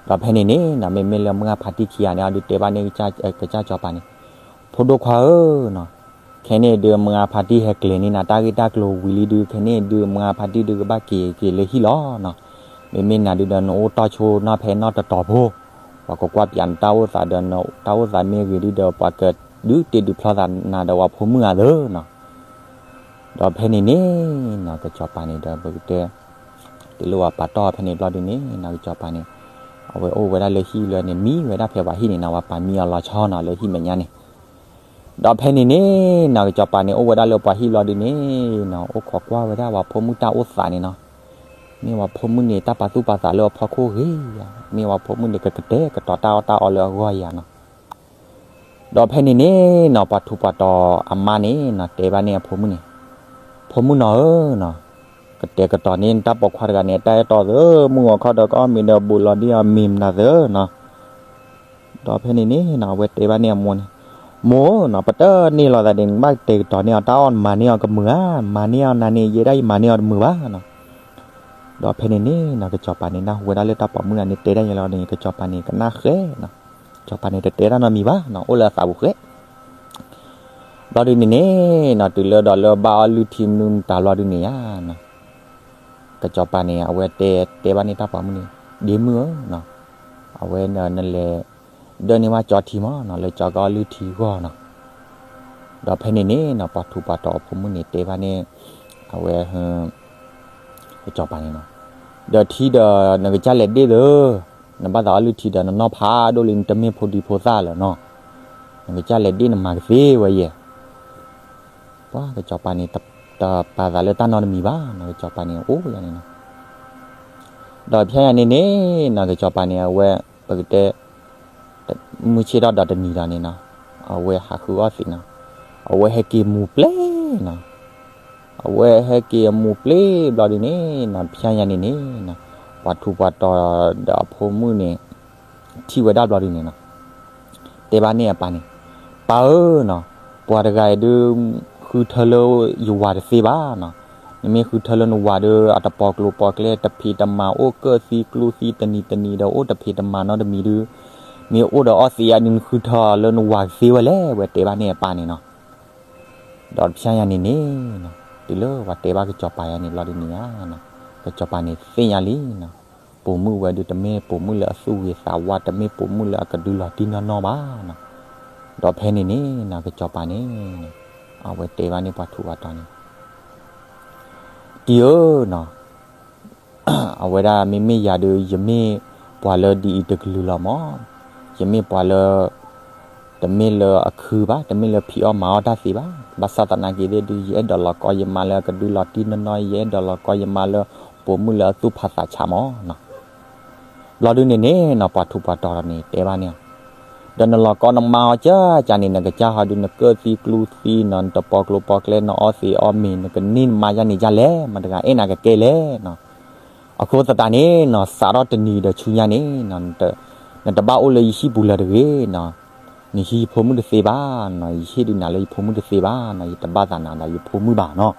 ဒီးဖဲန့ၣ်န့ၣ်နီၤ မ့မ့ၢ်လၢမုၢ်ဂၤဖါတံၢ်ခံဂၤန့ၣ် အဒုးတဲဘၣ်န့ၣ် ကစၢ်ကစီၤပၤန့ၣ်, ဖိဒိၣ်ခွါဧၢနီၤ, ခဲန့ၣ်ဒုးမုၢ်ဂၤဖါတံၢ်ဟဲကျဲၤန့ၢ်နၤတၢ်ဂ့ၢ်တၢ်ကျိၤဝံၤလံဒုး ခဲန့ၣ်ဒုးမုၢ်ဂၤဖါတံၢ်ဒုးကဘၣ်က့ၤက့ၤလၢဟံၣ်လီၤနီၤ. မ့မ့ၢ်နၤဒုဒီးနအိၣ်တီၢ်ဆိနီၢ်ဖဲနီတတီၤဖိ, ပှၤကကွၢ်ပၠးနတၢ်အိၣ်သးဒီး တၢ်အိၣ်သးမ့ၢ်ဂ့ၤဒုဒီး ပှၤကဒုးတ့ဒုးဖျီသးနၤဒီးပှၤဖိမုၣ်ဧါသၢနီၤ. ဒီးဖဲန့ၣ်န့ၣ်နီၤ ကစီၤပၤန့ၣ်ဒီး ပကတဲ တုၤလၢဝၤပာ်တီၢ်ဖဲန့ၣ်ဘျီဒုန့ၣ်နီၤ ကစီၤပၤန့ၣ် အဝဲအိၣ်ဝဲဒၣ်လၢဟံၣ်လၢန့ၣ် မံဝဲဒၣ်ဖဲပှၤဟံၣ်န့ၣ်နီၤ ဝၤပာ်မံအီၤလီၤဆီနီၤ လၢဟံၣ်မဲာ်ညါန့ၣ်. ဒီးဖဲန့ၣ်န့ၣ်နီၤ ကစီၤပၤန့ၣ် အိၣ်ဝဲဒၣ်လၢပှၤဟံၣ်ဘျီဒုန့ၣ်နီၤ အိၣ်ခိးကွၢ်ဝဲဒၣ်ဝၤဖိမုၣ်တၢ်အိၣ်သးန့ၣ်နီၤ. မ့ၢ်ဝၤဖိမုၣ်န့ၣ် တၢ်ပာ်သူၣ်ပာ်သးလၢအဖီခိၣ်ဂ့ၤယၤ, မ့ၢ်ဝၤဖိမုၣ်န့ၣ် ကကတဲာ်ကတီၤတၢ်အီၣ်တၢ်အီလၢအဂီၢ်ယၤနီၤ. ဒီးဖဲန့ၣ်န့ၣ်နီၤ ပှၤထူးပှၤတီၤအမါန့ၣ်နီၤ တဲဘၣ်န့ၣ်အဖိမုၣ်န့ၣ်, ဖိမုၣ်နီၤဧၢနီၤ, ကတဲာ်ကတီၤန့ၢ်နတၢ်ပိာ်ခွါတဂၤန့ၣ် တၢ်အဲၣ်တီသၢ, မုၢ်ဂီၤခီဒီးကအီၣ်မ့ၤဒီး ဘူးလီၤဒ်အီၤမ့ၤမနုၤသၢနီၤ. ဒီးဖဲန့ၣ်န့ၣ်နီၤ အဝဲတဲဘၣ်န့ၢ်အမိၢ်န့ၣ်, မိၢ်နီၤ ပတန့ၢ်လိာ်သးဒ်န့ၣ် နဘၣ်တဲာ်ကတီၤန့ၢ်အီၤ တၢ်အီၣ်နမၤန့ၢ်အီၤကမုာ်ဧါ, မၤန့ၢ်အီၤနၤန့ၣ် ယဲဒၣ်ယမၤန့ၢ်အီၤတမုာ်ဘၣ်နီၤ. ဒီးဖဲန့ၣ်န့ၣ်နီၤ ကစီၤပၤန့ၣ် နၢ်ဟူဝဲဒၣ်လၢတၢ်ပိာ်မုၣ်တဂၤန့ၣ် တဲဒၣ်ယဲလီၤန့ၣ် ကစီၤပၤန့ၣ် ကနၣ်ဃဲနီၤ. ကစီၤပၤန့ၣ် တတဲတၢ်နီတမံၤဘၣ်နီၤ အိၣ်လၢအသးပူၤဃဲ ဘျီဒုန့ၣ်န့ၣ်နီၤ တုၤလၢဒီးလၢဘၣ်အီၣ်လုၢ်ထံမနုၤမတၤဘျီဒုန့ၣ်ဧါနီၤ, ကစီၤပၤန့ၣ် အဝဲတဲတဲဘၣ်န့ၢ်တၢ်ပိာ်မုၣ်န့ၣ်, ဒ့မုၣ်ဧၢနီၤ, အဝဲနလဲၤဒၢန့ၢ်ဘၣ်ကၠီထံမးနီၤ လၢကၠီကအီၣ်လုၢ်ထံအဂီၢ်နီၤ. ဒီးဖဲန့ၣ်န့ၣ်နီၤ ပှၤထူးပှၤတီၤအဖိမုၣ်န့ၣ် တဲဘၣ်န့ၣ် အဝဲ ကစီၤပၤန့ၣ်နီၤ, ဒီးထံဒီး နကစၢ်လဲၤဒ့ၣ်သၢ, နဘၣ်သးအီၣ်လုၢ်ထံဒီး နနီၢ်ဖးဒိၣ်လံ နတမ့ၢ်ဖိဒံဖိသၣ်လၢၤနီၤ, နကစၢ်လဲၤဒ့ၣ် နမၤကသ့ဝဲယဲၢ်. ပှၤကစီၤပၤန့ၣ် တပာ်သးလၢတၢ်နီတမံၤဘၣ်နီၤ ကစီၤပၤန့ၣ် အိၣ်ယၤန့ၣ်နီၤ. ဒီးဖဲယၤန့ၣ်န့ၣ်နီၤ ကစီၤပၤန့ၣ် အဝဲ ပကတဲ မုၢ်ဆ့ၣ်ထီၣ်ဒီးတနံၤဒီးန့ၣ်နီၤ, အဝဲဟးဃုအီၣ်သံးနီၤ, အဝဲဟဲက့ၤမူၤပျ့ၤနီၤ, အဝဲဟဲက့ၤအမူၤပျ့ၤဘျီဒုန့ၣ်နီၤ ဖဲယၤန့ၣ်န့ၣ်နီၤ, ပှၤထူးပှၤတီၤဒီးအဖိမုၣ်န့ၣ် ထံၣ်ဝဲဒၣ်ဘျီဒုန့ၣ်နီၤ တဲဘၣ်န့ၢ်အပၢ်န့ၣ်, ပၢ်ဧၢနီၤ, ပှၤတဂၤအံၤဒုး ဃုထၢလၢယဝၤတသ့ဘၣ်နီၤ, နမ့ၢ်ဃုထၢလၢနဝၤဒီး အတပိာ်ကျိၤပိာ်ကျဲ တဖံးတမၤ အိၣ်ကၢၣ်သံကျူသံ တနံၤတနံၤဒီး အိၣ်တဖံးတမၤနီတမံၤဒုး, မ့ၢ်အိၣ်ဒီးအီၣ်သံးယါဒုး နဃုထၢအီၤလၢနဝၤတသ့ဝဲလဲၣ် ဝဲတဲဘၣ်န့ၢ်အပၢ်န့ၣ်နီၤ. ဒီးဖဲယၤန့ၣ်န့ၣ်နီၤ တုၤလၢပှၤတဲဘၣ်ကစီၤပၤယၤန့ၣ်ဘျီဒုန့ၣ်ဧါနီၤ, ကစီၤပၤန့ၣ်သ့ၣ်ညါလံနီၤ, ပိာ်မုၣ်ဝဲဒုးတမ့ၢ်ပိာ်မုၣ်လၢအသူၣ်ဂ့ၤသးဝါ တမ့ၢ်ပိာ်မုၣ်လၢအကဒုးလီၤတံၢ်နီၢ်နီၢ်ဘၣ်နီၤ. ဒီးဖဲန့ၣ်န့ၣ်နီၤ ကစီၤပၤန့ၣ် အဝဲတဲဘၣ်န့ၢ်ပှၤထူးပှၤတီၤန့ၣ် တံၤဧၢနီၤ, အဝဲဒၣ်မ့မ့ၢ်ယၤဒုး ယမ့ၢ်ပှၤလၢဒ်အံၤတကလုာ်လီၤမး, ယမ့ၢ်ပှၤလၢ တမ့ၢ်လၢအခုဘၣ်, တမ့ၢ်လၢဖံးအီၣ်မၤအီၣ်တၢ်သ့ဘၣ်, ဘၣ်ဆၣ်သနာ်က့သ့ၣ်ဒုး ယအဲၣ်ဒိးလီၤကီယမါလၢအကဒုးလီၤတံၢ်နီၢ်နီၢ်, ယအဲၣ်ဒိးလီၤကီယမါလၢ ပိာ်မုၣ်လၢအသူၣ်ဖးသးဆးမးနီၤ. ဘျီဒုန့ၣ်န့ၣ်နီၤ ပှၤထူးပှၤတီၤန့ၣ် တဲဘၣ်န့ၢ်အီၤ, ဒီးနလီၤကီနမါအီၤကၢကၢန့ၣ် နကစၢ်ဟီဒုး နကၢၣ်သံကျူသံနီၤ, နတပိာ်ကျိၤပိာ်ကျဲ နအီၣ်သံးအီၣ်မ့ၤ နကန့ၢ်နမါယါန့ၣ်ယါလဲၣ်, မတၤတဂၤအဲၣ်နၤကကဲလဲၣ်နီၤ. အဃိသတးန့ၣ်နီၤ စးထီၣ်တနံၤဒီးဆူညါန့ၣ်နီၤ နတဘၣ်အိၣ်လၢယဟံၣ်ပူၤလၢၤတဂ့ၤနီၤ, နဟံးယဖိမုၣ်တသ့ဘၣ်နီၤ, ယဟ့ၣ်ဒုးနၤလၢယဖိမုၣ်တသ့ဘၣ်နီၤ, ယတဘၣ်သးနၤဒီးယဖိမုၣ်ဘၣ်နီၤ.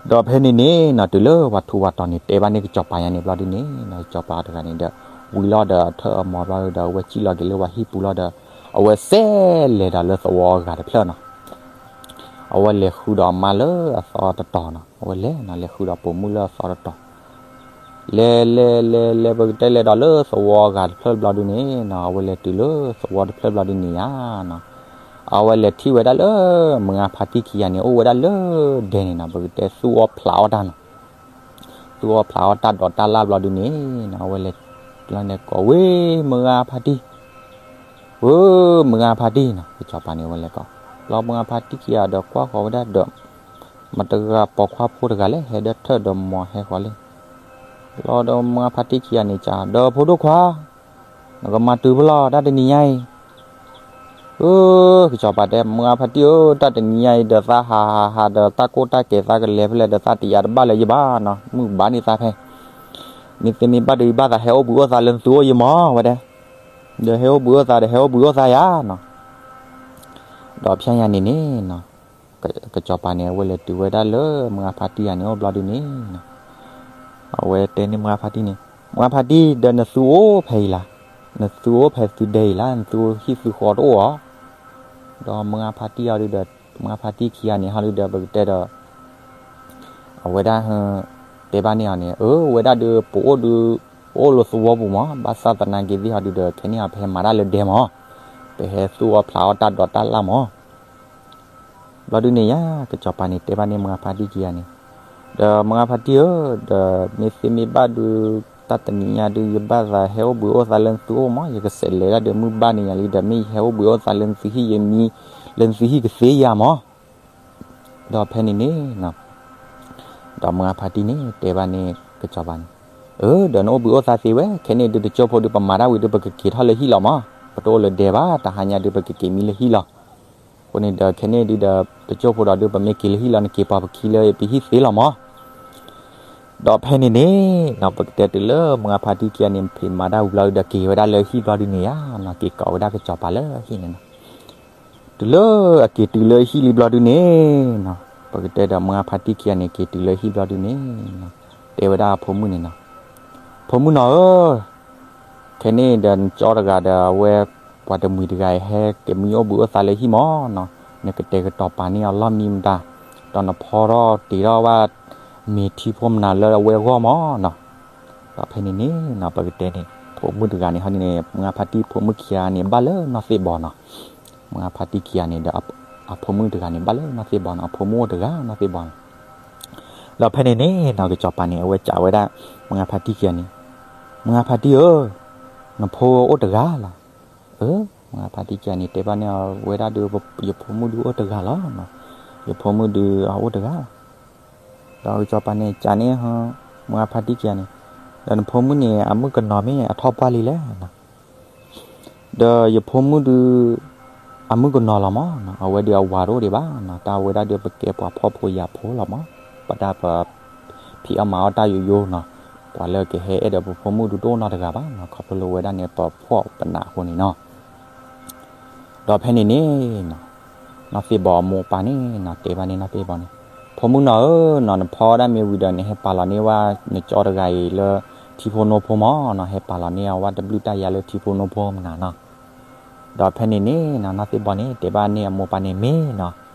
ဒီးဖဲန့ၣ်န့ၣ်နီၤ တုၤလၢပှၤထူးပှၤတီၤန့ၣ် တဲဘၣ်န့ၢ်ကစီၤပၤယါန့ၣ်ဘျီဒုန့ၣ်နီၤ ကစီၤပၤတဂၤန့ၣ်ဒီး ဝံၤလီၤဒီးအထၢၣ်အမီၤဘျီဒီး အဝဲစံၣ်လီၤက့ၤလၢပှၤဟံၣ်ပူၤလီၤဒီး အဝဲစဲးလဲၤဒီးလၢသဝီအဂၤတဖျၢၣ်နီၤ. အဝဲလဲၤဃုဒီးအမါလၢအသီတတီၤနီၤ, အဝဲလဲၤနီၤ လဲၤဃုဒီးပိာ်မုၣ်လၢအသီတတီၤ. လဲၤလဲၤလဲၤလဲၤ ပကတဲလဲၤဒီးလၢသဝီအဂၤတဖျၢၣ်ဘျီဒုန့ၣ်နီၤ, အဝဲလဲၤတုၤလၢသဝီတဖျၢၣ်ဘျီဒုန့ၣ်ဧါနီၤ, အဝဲလဲၤထံၣ်ဝဲဒၣ်လၢ မုၢ်ဂါဖါတံၢ်ခံဂၤန့ၣ် အိၣ်ဝဲဒၣ်လၢဒဲန့ၣ်နီၤ, ပကတဲသူၣ်အီၣ်ဖျးအီၣ်တၢ်နီၤ. သူၣ်အီၣ်ဖျးအီၣ်တၢ်ဒိးတၢ်လၣ်ဘျီဒုန့ၣ်နီၤ, အဝဲလဲၤလီၤန့ၣ်ကိးဝဲ မုၢ်ဂါဖါတံၢ်, ဝဲ မုၢ်ဂါဖါတံၢ်နီၤ, ကစီၤပၤန့ၣ် အဝဲလဲၤကိး လီၤ မုၢ်ဂါဖါတံၢ်ခံဂၤဒီးကွၢ်ဃီၤဝဲဒၣ်ဒီး မတဂၤပိာ်ခွါဖိတဂၤလဲၣ် ဟဲဒၢထၢၣ်ဒီးမီၤဟဲဃီၤလံ. လီၤဒီးမုၢ်ဂါဖါတံၢ်ခံဂၤန့ၣ် ကဒီးဖိဒိၣ်ခွါ, နကမၤတုၤဖဲလဲၣ် တၢ်တနံၤညါအံၤ. အၢ ကစီၤပၤတဲ မုၢ်ဂါဖါတံၢ်ဧၢ, တၢ်တနံၤညါအံၤဒီးသးဟးဟးဟးဒီးတၢ်ကိၢ်တၢ်ကဲၤသးကလဲၤဖဲလဲၣ်ဒီး သးတယာ်တဘၣ်လၢၤယဘၣ်နီၤ, မုၢ်ဘၣ်န့ၢ်သးဖဲ မ့ၢ်သ့မ့ၢ်ဘၣ်ဒီးယဘၣ်သးဟဲအိၣ်ဘှံးအိၣ်သါလၢနသုအိၣ်ယမီၤဝဲဒၣ်, ဒီးဟဲအိၣ်ဘှံးအိၣ်သါဒီး ဟဲအိၣ်ဘှံးအိၣ်သါယၤနီၤ. ဒီးဖဲညါန့ၣ်န့ၣ်နီၤ, ကစီၤပၤန့ၣ် အဝဲလဲၤတုၤဝဲဒၣ်လၢမုၢ်ဂါဖါတံၢ်ဂၤန့ၣ်အိၣ်ဘျီဒုန့ၣ်နီၤ, အဝဲတဲန့ၢ်မုၢ်ဂါဖါတံၢ်န့ၣ်, မုၢ်ဂါဖါတံၢ် ဒီးနသုအိၣ်ဖဲအံၤလၢ, နသုအိၣ်ဖဲသုဒဲအံၤလၢ, နသုဟံၣ်သုဃီတအိၣ်ဧါ. ဒီးမုၢ်ဂါဖါတံၢ်အီၤဒုဒီး မုၢ်ဂါဖါတံၢ်ခံဂၤန့ၣ် ဟီဒုဒီးပကတဲဒီး အဝဲဒၣ် တဲဘၣ်န့ၢ်အီၤန့ၣ်, အၢ ဝဲဒၣ်ဒုး ပအိၣ်ဒုး ပအိၣ်လၢသဝီပူၤမး, ဘၣ်ဆၣ်သနာ်က့သ့ၣ်ဟီဒုဒီး ခဲန့ၣ်အီၤ ပဟဲမၤတၢ်လၢဒဲမး, ပဟဲသူၣ်အီၣ်ဖျးအီၣ်တၢ်ဒိးတၢ်လၣ်မး. ဘျီဒုန့ၣ်ယါ ကစီၤပၤန့ၣ် တဲဘၣ်န့ၢ်မုၢ်ဂါဖါတံၢ်ခံဂၤန့ၣ်, ဒီးမုၢ်ဂါဖါတံၢ်ဧၢ, ဒီးမ့ၢ်သ့မ့ၢ်ဘၣ်ဒုး တၢ်တနံၤညါဒုး ယဘၣ်သးဟဲအိၣ်ဘှံးအိၣ်သါလၢနသုအိၣ်မး, ယကစးလဲၤဒၣ်ဒီးမုၢ်ဘၣ်န့ၢ်ယၤလံ, ဒီးမ့ၢ်ယဟဲအိၣ်ဘှံးအိၣ်သါလၢနသုဟံၣ်ယမံ, လၢနသုဟံၣ်ကသ့ယၤမး. ဒီးဖဲန့ၣ်န့ၣ် ဒီးမုၢ်ဂါဖါတံၢ်န့ၣ် တဲဘၣ်န့ၢ်ကစီၤပၤန့ၣ်, အၢ ဒီးနအိၣ်ဘှံးအိၣ်သါသ့ဝဲ, ခဲန့ၣ်ဒုးတကၠိဖိဒုး ပမၤတၢ်ဝံၤဒုး ပကက့ၤထီၣ်လၢဟံၣ်လီၤမး, ပတအိၣ်လၢဒဲဘၣ်, တဟါညါဒုး ပကက့ၤမံလၢဟံၣ်လီၤ. အဃိန့ၣ်ဒီး ခဲန့ၣ်ဒုးဒီး တကၠိဖိဒီးဒုး ပမ့ၢ်က့ၤလၢဟံၣ်လီၤ နက့ၤပိာ်ပခံလၢပဟံၣ်သ့လီၤမး. ဒီးဖဲန့ၣ်န့ၣ်နီၤ ပကတဲတုၤလၢမုၢ်ဂါဖါတံၢ်ခံဂၤန့ၣ် ဖံးမၤတၢ်ဝံၤဘျီဒုးဒီး က့ၤဝဲဒၣ်လၢဟံၣ်ဘျီဒုန့ၣ်ယါနီၤ, က့ၤကိးဝဲဒၣ်ကစီၤပၤလၢဟံၣ်န့ၣ်နီၤ. တုၤလၢအက့ၤတုၤလၢဟံၣ်လံဘျီဒုန့ၣ်နီၤ, ပကတဲဒီးမုၢ်ဂါဖါတံၢ်ခံဂၤန့ၣ် က့ၤတုၤလၢဟံၣ်ဘျီဒုန့ၣ်နီၤ, တဲဝဲဒၣ်အဖိမုၣ်န့ၣ်နီၤ, ဖိမုၣ်နီၤဧၢ, ခဲန့ၣ်ဒီးနကၠီတဂၤဒီး အဝဲပှၤတမှံၤတဂၤအံၤ ဟဲက့ၤမံအိၣ်ဘှံးအိၣ်သါလၢဟံၣ်မးနီၤ, နကတဲာ်ကတီၤပာ်န့ၢ်အီၤလီၢ်မံမတၤ, ဒီးနဖီထီၣ်တ့ထီၣ်ဘၣ် မ့ၤထံဖိမနၤလၢအဝဲအဂီၢ်မးနီၤ. ဒီးဖဲန့ၣ်န့ၣ်နီၤ ပကတဲန့ၣ် ဖိမုၣ်တဂၤန့ၣ် ဟီဒုန့ၣ် မုၢ်ဂါဖါတံၢ်ဖိမုၣ်ခံဂၤန့ၣ် ဘၣ်လၢနီၢ်သ့ၣ်ဘီနီၤ. မုၢ်ဂါဖါတံၢ်ခံဂၤန့ၣ်ဒီး အဖိမုၣ်တဂၤန့ၣ် ဘၣ်လၢနီၢ်သ့ၣ်ဘီနီၤ, အဖိမုၣ်အိၣ်တဂၤနီၢ်သ့ၣ်ဘီနီၤ. ဒီးဖဲန့ၣ်န့ၣ်နီၤ ကစီၤပၤန့ၣ် အဝဲကးဝဲဒၣ် မုၢ်ဂါဖါတံၢ်ခံဂၤန့ၣ်, မုၢ်ဂါဖါတံၢ်ဧၢ, နဖိအိၣ်တဂၤလီၤ. အၢ မုၢ်ဂါဖါတံၢ်ခံဂၤန့ၣ် တဲဘၣ်န့ၢ်အဝဲဒၣ်ဒုး ယဖိမုၣ်ဒုးအိၣ်တဂၤလီၤ. ယဖိမုၣ်ဒုးအအိၣ်တဂၤလီၤ. ဒီးကစီၤပၤန့ၣ် ကးန့ၢ် မုၢ်ဂါဖါတံၢ်ခံဂၤန့ၣ်, ဒီးနဖိမုၣ်န့ၣ် အမုၣ်ကနီၤမ့ၢ်အထီၣ်ပှၢ်လံလဲၣ်. ဒီးယဖိမုၣ်ဒုး အမုၣ်ကနီၤလီၤမး, အဝဲဒုးအဝၤတအိၣ်ဒံးဘၣ်, တၢ်ဝဲဒၣ်ဒုးပကဲပှၤဖှီၣ်ဖိယာ်ဖိလီၤမး, ပတၢ်ပ ဖံးအီၣ်မၤအီၣ်တၢ်ယိယိနီၤ, ပှၤလၢကဟဲအဲၣ်ဒီးပဖိမုၣ်ဒုးတအိၣ်နီတဂၤဘၣ်နီၤ, ခီဖျိလၢဝဲဒၣ်န့ၣ် ပဖှီၣ်ပနးအဃိန့ၣ်နီၤ. ဒီးဖဲန့ၣ်န့ၣ်နီၤ, နီၢ်သ့ၣ်ဘီအမိၢ်အပၢ်န့ၣ်နီၤ တဲဘၣ်န့ၢ်နီၢ်သ့ၣ်ဘီန့ၣ်, ဖိမုၣ်နီၤဧၢ, နဖီဒၣ်မ့ၢ်ဝံၤဒီး နဟဲပာ်လီၤန့ၢ်ဝဲ နကၠီတဂၤအံၤလၢ ထံဖိနိဖိမးနီၤ, ဟဲပာ်လီၤန့ၢ်အဝဲတဘျုးတၢ်ယၤလၢထံဖိနိဖိမနၤနီၤ. ဒီးဖဲန့ၣ်န့ၣ်နီၤ နီၢ်သ့ၣ်ဘီန့ၣ် တဲဘၣ်န့ၢ်အမိၢ်ပၢ်န့ၣ် မ့ၢ်နီၤ,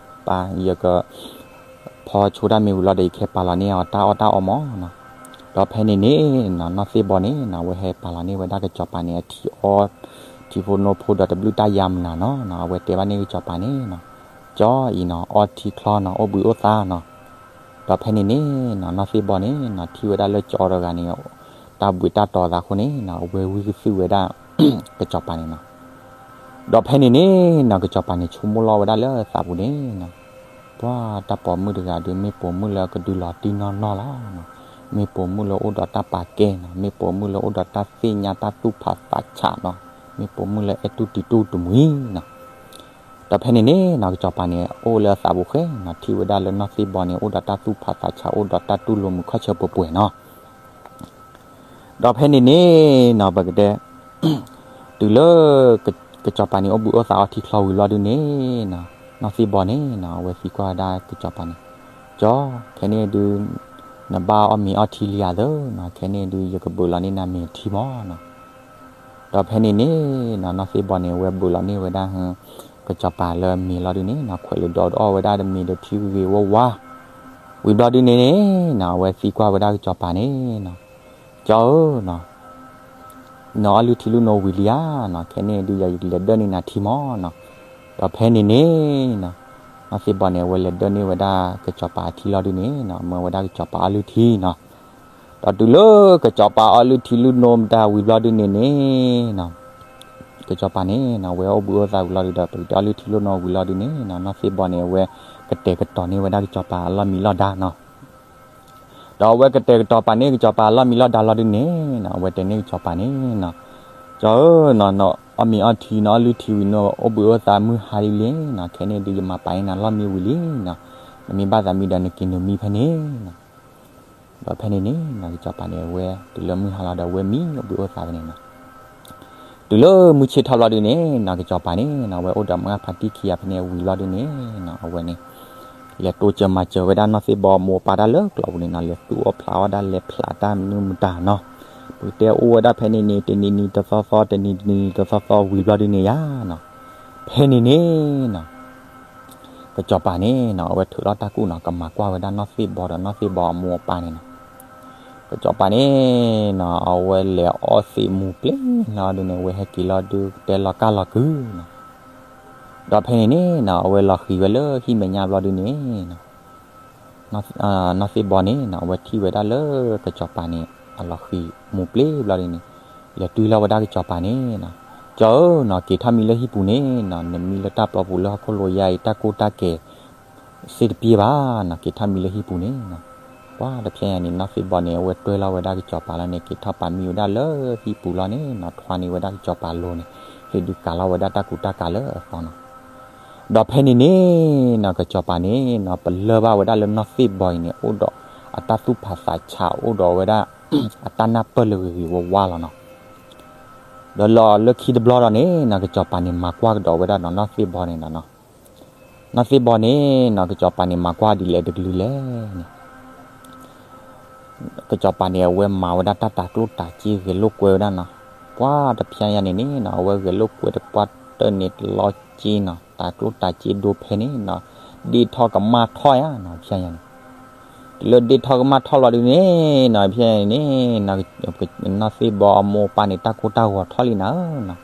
ပၢ် ယက ဖီဆိတၢ်မ့ၢ်ဝံၤလီၤဒီး ယကဟဲပာ်လီၤန့ၢ်အီၤတၢ်အီၣ်တၢ်အီမးနီၤ. ဒီးဖဲန့ၣ်န့ၣ်နီၤ နီၢ်သ့ၣ်ဘီန့ၣ်နီၤ အဝဲဟဲပာ်လီၤန့ၢ်ဝဲဒၣ်ကစီၤပၤန့ၣ် အထံအီ ထံဖိနိဖိဒီးတဘျုးတၢ်ယၤမနၤနီၤနီၤ, အဝဲတဲဘၣ်န့ၢ်ကစီၤပၤန့ၣ်နီၤ, ကၠီအံၤနီၤ အီထံချီနီၤ အိၣ်ဘှံးအိၣ်သါနီၤ. ဒီးဖဲန့ၣ်န့ၣ်နီၤ နီၢ်သ့ၣ်ဘီန့ၣ်နီၤ ထံၣ်ဝဲဒၣ်လၢကၠီတဂၤန့ၣ် တၢ်ဘှံးတၢ်တီၤသးအဃိန့ၣ်နီၤ အဝဲဝံကသုၣ်ဝဲဒၣ် ကစီၤပၤန့ၣ်နီၤ. ဒီးဖဲန့ၣ်န့ၣ်နီၤ ကစီၤပၤန့ၣ် ဆိကမိၣ်လီၤဝဲဒၣ်လၢသးပူၤန့ၣ်နီၤ, ပှၤတၢ်ပိာ်မုၣ်တဂၤဒုး မ့ၢ်ပိာ်မုၣ်လၢကဒုးလီၤတံၢ်နီၢ်နီၢ်လီၤ. မ့ၢ်ပိာ်မုၣ်လၢအိၣ်ဒီးတၢ်ပာ်ကဲနီၤ, မ့ၢ်ပိာ်မုၣ်လၢအိၣ်ဒီးတၢ်သ့ၣ်ညါတၢ်သူၣ်ဖးသးဆးနီၤ, မ့ၢ်ပိာ်မုၣ်လၢအဲၣ်တူၢ်တံၤတူၢ်တမှံၤနီၤ. ဒီးဖဲန့ၣ်န့ၣ်နီၤ ကစီၤပၤန့ၣ် အိၣ်လၢအသးပူၤဃဲနီၤ, ထံၣ်ဝဲဒၣ်လၢနီၢ်သ့ၣ်ဘီန့ၣ် အိၣ်ဒီးတၢ်သူၣ်ဖးသးဆး အိၣ်ဒီးတၢ်တူၢ်လိာ်မုာ်ခီၣ်ဆၢပှဲၤပှဲၤနီၤ. ဒီးဖဲန့ၣ်န့ၣ်နီၤ ပကတဲ တုၤလၢ ကစီၤပၤန့ၣ် အိၣ်ဘှံးအိၣ်သါအီထံချီဝံၤလီၤဒုးန့ၣ်နီၤ, နီၢ်သ့ၣ်ဘီန့ၣ်နီၤ အဝဲသံကွၢ်ဝဲဒၣ်ကစီၤပၤန့ၣ်, ကၠီ, ခဲန့ၣ်ဒုး နဘၣ်အီၣ်မ့ၤအီထံလံဧါသၢနီၤ, ခဲန့ၣ်ဒုး ယကဘုးလီၤန့ၢ်နၤမ့ၤထံမးနီၤ. ဒီးဖဲန့ၣ်န့ၣ်နီၤ နီၢ်သ့ၣ်ဘီန့ၣ် အဝဲဘုးလီၤန့ၢ်ဝဲဒၣ် ကစီၤပၤလၢမ့ၤလီၤဒုန့ၣ်နီၤ ခွဲးလံာ်ဒီးအီၣ်ဝဲဒၣ်တမ့ၤဒီးထံဂ့ၤဂ့ၤဝါဝါ, ဝံၤဘျီဒုန့ၣ်နီၤ အဝဲသံကွၢ်ဝဲဒၣ်ကစီၤပၤန့ၣ်နီၤ, ကၠီဧၢနီၤ နအီၣ်လုၢ်ထံလုၢ်နိဝံၤလံဧါနီၤ, ခဲန့ၣ်ဒုးယလဲၤဒၢၣ်န့ၢ်နၤထံမၢ်နီၤ. ဒီးဖဲန့ၣ်န့ၣ်နီၤ နီၢ်သ့ၣ်ဘီန့ၣ် အဝဲလဲၤဒၢၣ်န့ၢ်ဝဲဒၣ်ကစီၤပၤအထံလီၤဒုန့ၣ်နီၤ မၢဝဲဒၣ်ကစီၤပၤအီၣ်လုၢ်ထံနီၤ. ဒီးတုၤလၢကစီၤပၤအီၣ်လုၢ်ထံလုၢ်နိမတၤဝံၤဘျီဒုန့ၣ်န့ၣ်နီၤ ကစီၤပၤန့ၣ်နီၤ အဝဲအိၣ်ဘှံးအိၣ်သါဝံၤလီၤဒုဒီး ပကတဲအီၣ်လုၢ်ထံလုၢ်နိဝံၤလီၤဒုန့ၣ်နီၤ နီၢ်သ့ၣ်ဘီန့ၣ် အဝဲကတဲာ်ကတီၤန့ၢ်ဝဲဒၣ်ကစီၤပၤအလီၢ်မံလီၢ်ဒါနီၤ. ဒီးအဝဲကတဲာ်ကတီၤပာ်န့ၢ်ကစီၤပၤအလီၢ်မံလီၢ်ဒါလီၤဒုန့ၣ်နီၤ အဝဲတဲန့ၢ်ကစီၤပၤန့ၣ်နီၤ, ကၠီဧၢနီၤ နအီၣ်မ့ၤအီထံ နအီၣ်လုၢ်ထံဝံၤ နအိၣ်ဘှံးအိၣ်သါမုၢ်ဟါလံလံနီၤ, ခဲန့ၣ်ဒုးယမၤပာ်န့ၢ်နၤလီၢ်မံဝံၤလံနီၤ, နမ့ၢ်ဘၣ်သးမံဒီးနက့ၤနုာ်မံဖဲန့ၣ်နီၤ. ဒီးဖဲန့ၣ်န့ၣ်နီၤ ကစီၤပၤန့ၣ် အဝဲတုၤလၢမုၢ်ဟါလီၤဒီး အဝဲမံအိၣ်ဘှံးအိၣ်သါဖဲန့ၣ်နီၤ. တုၤလၢမုၢ်ဆ့ၣ်ထီၣ်ဘျီဒုန့ၣ်နီၤ ကစီၤပၤန့ၣ်နီၤ အဝဲအိၣ်ဒီးမုၢ်ဂၢ်ဖါတံၢ်ခံဂၤဖဲန့ၣ်ဝံၤဘျီဒုန့ၣ်နီၤ အဝဲန့ၣ် လဲၤတိစၢၤမၤစၢၤဝဲဒၣ်နီၢ်သ့ၣ်ဘီအမိၢ်အပၢ်တၢ်လၢကျိးပူၤန့ၣ်နီၤ လဲၤသူၣ်အီၣ်ဖျးအီၣ်ဒၣ် လဲၤဖျးတၢ်မနုၤမတၤနီၤ, ပကတဲအိၣ်ဝဲဒၣ်ဖဲန့ၣ်န့ၣ် တနံၤနံၤတသီသီ တနံၤနံၤတသီသီဝံၤဘျီဒုန့ၣ်ယါနီၤ, ဖဲန့ၣ်န့ၣ်နီၤ ကစီၤပၤန့ၣ်နီၤ အဝဲထုးထီၣ်တၢ်ကူၣ်နီၤ ကမၤကွၢ်ဝဲဒၣ်နီၢ်သ့ၣ်ဘီဒီးနီၢ်သ့ၣ်ဘီအမိၢ်အပၢ်န့ၣ်နီၤ. ကစီၤပၤန့ၣ်နီၤ အဝဲလဲၤအီၣ်သံးမူၤပျ့ၤလီၤဒုန့ၣ် အဝဲဟဲက့ၤလီၤဒု ကတဲလီၤကၢ်လီၤကုၤနီၤ. ဒီးဖဲန့ၣ်န့ၣ်နီၤ အဝဲလီၤဃံၤဝဲလၢဟံၣ်မဲာ်ညါဘျီဒုန့ၣ်နီၤ နီၢ်သ့ၣ်ဘီန့ၣ်နီၤ အဝဲထံၣ်ဝဲဒၣ်လၢကစီၤပၤန့ၣ် အလီၤဃံၤမူၤပျ့ၤဘျီဒုန့ၣ် လဲၤတွံၢ်လီၤဝဲဒၣ်ကစီၤပၤန့ၣ်နီၤ, ကၠီဧၢနီၤ က့ၤထီၣ်မံလၢဟံၣ်ပူၤန့ၣ်နီၤ နမံလၢတၢ်ပျီပူၤလၢဟီၣ်ခိၣ်လိၤယါအံၤ တၢ်ကူတၢ်ကဲၤ စ့တပှဲၤဘၣ်နီၤ က့ၤထီၣ်မံလၢဟံၣ်ပူၤန့ၣ်နီၤ. ပှၤတဖျဲညါန့ၣ် နီၢ်သ့ၣ်ဘီန့ၣ် အဝဲတွဲလီၤဝဲဒၣ်ကစီၤပၤလီၤန့ၣ် က့ၤထီၣ်ပာ်မံဝဲဒၣ်လၢဟံၣ်ပူၤလီၤန့ၣ်နီၤ ထွါန့ၢ်ဝဲဒၣ်ကစီၤပၤလိၤန့ၣ် ဟ့ၣ်ဒုးကၤလီၤဝဲဒၣ်တၢ်ကူတၢ်ကၤလၢအသီနီၤ. ဒီးဖဲန့ၣ်န့ၣ်နီၤ ကစီၤပၤန့ၣ်နီၤ ပလၢၢ်ဘၣ်ဝဲဒၣ်လၢနီၢ်သ့ၣ်ဘီအံၤန့ၣ် အိၣ်ဒီးအတၢ်သူၣ်ဖးသးဆး အိၣ်ဒီးဝဲဒၣ် အတၢ်နၢ်ပၢၢ်လၢဂ့ၤဂ့ၤဝါဝါလီၤနီၤ. ဒီးလီၤလၢခံတဘျီဒီးန့ၣ်နီၤ ကစီၤပၤန့ၣ် မၤကွၢ်ကဒီးဝဲဒၣ်နီၤ နီၢ်သ့ၣ်ဘီန့ၣ်နီၤ နီၢ်သ့ၣ်ဘီန့ၣ်နီၤ ကစီၤပၤန့ၣ် မၤကွၢ်ဒ်လဲၣ်တကလုာ်လဲၣ်န့ၣ် ကစီၤပၤန့ၣ် အဝဲမၤဝဲဒၣ်တၢ်တၤကျိၣ်တၤစ့ ဂဲၤလိာ်ကွဲဝဲဒၣ်နီၤ. ပှၤတဖျဲညါန့ၣ်န့ၣ်နီၤ အဝဲဂဲၤလိာ်ကွဲတပှၢ်တၢၢ်န့ၣ်တလီက့နီၤ တၤကျိၣ်တၤစ့ဒိဖဲန့ၣ်နီၤ ဒ့ၣ်ထီၣ်ကမၣ်ထီၣ်ယါနီၤ ဖျဲညါန့ၣ် တုၤလၢဒ့ၣ်ထီၣ်ကမၣ်ထီၣ်လီၤဒုန့ၣ်နီၤ ဖဲညါန့ၣ်န့ၣ် နီၢ်သ့ၣ်ဘီအမိၢ်အပၢ်န့ၣ် တၢ်ကိၢ်တၢ်ဂီၤထီၣ်လံနၤဧၢနီၤ.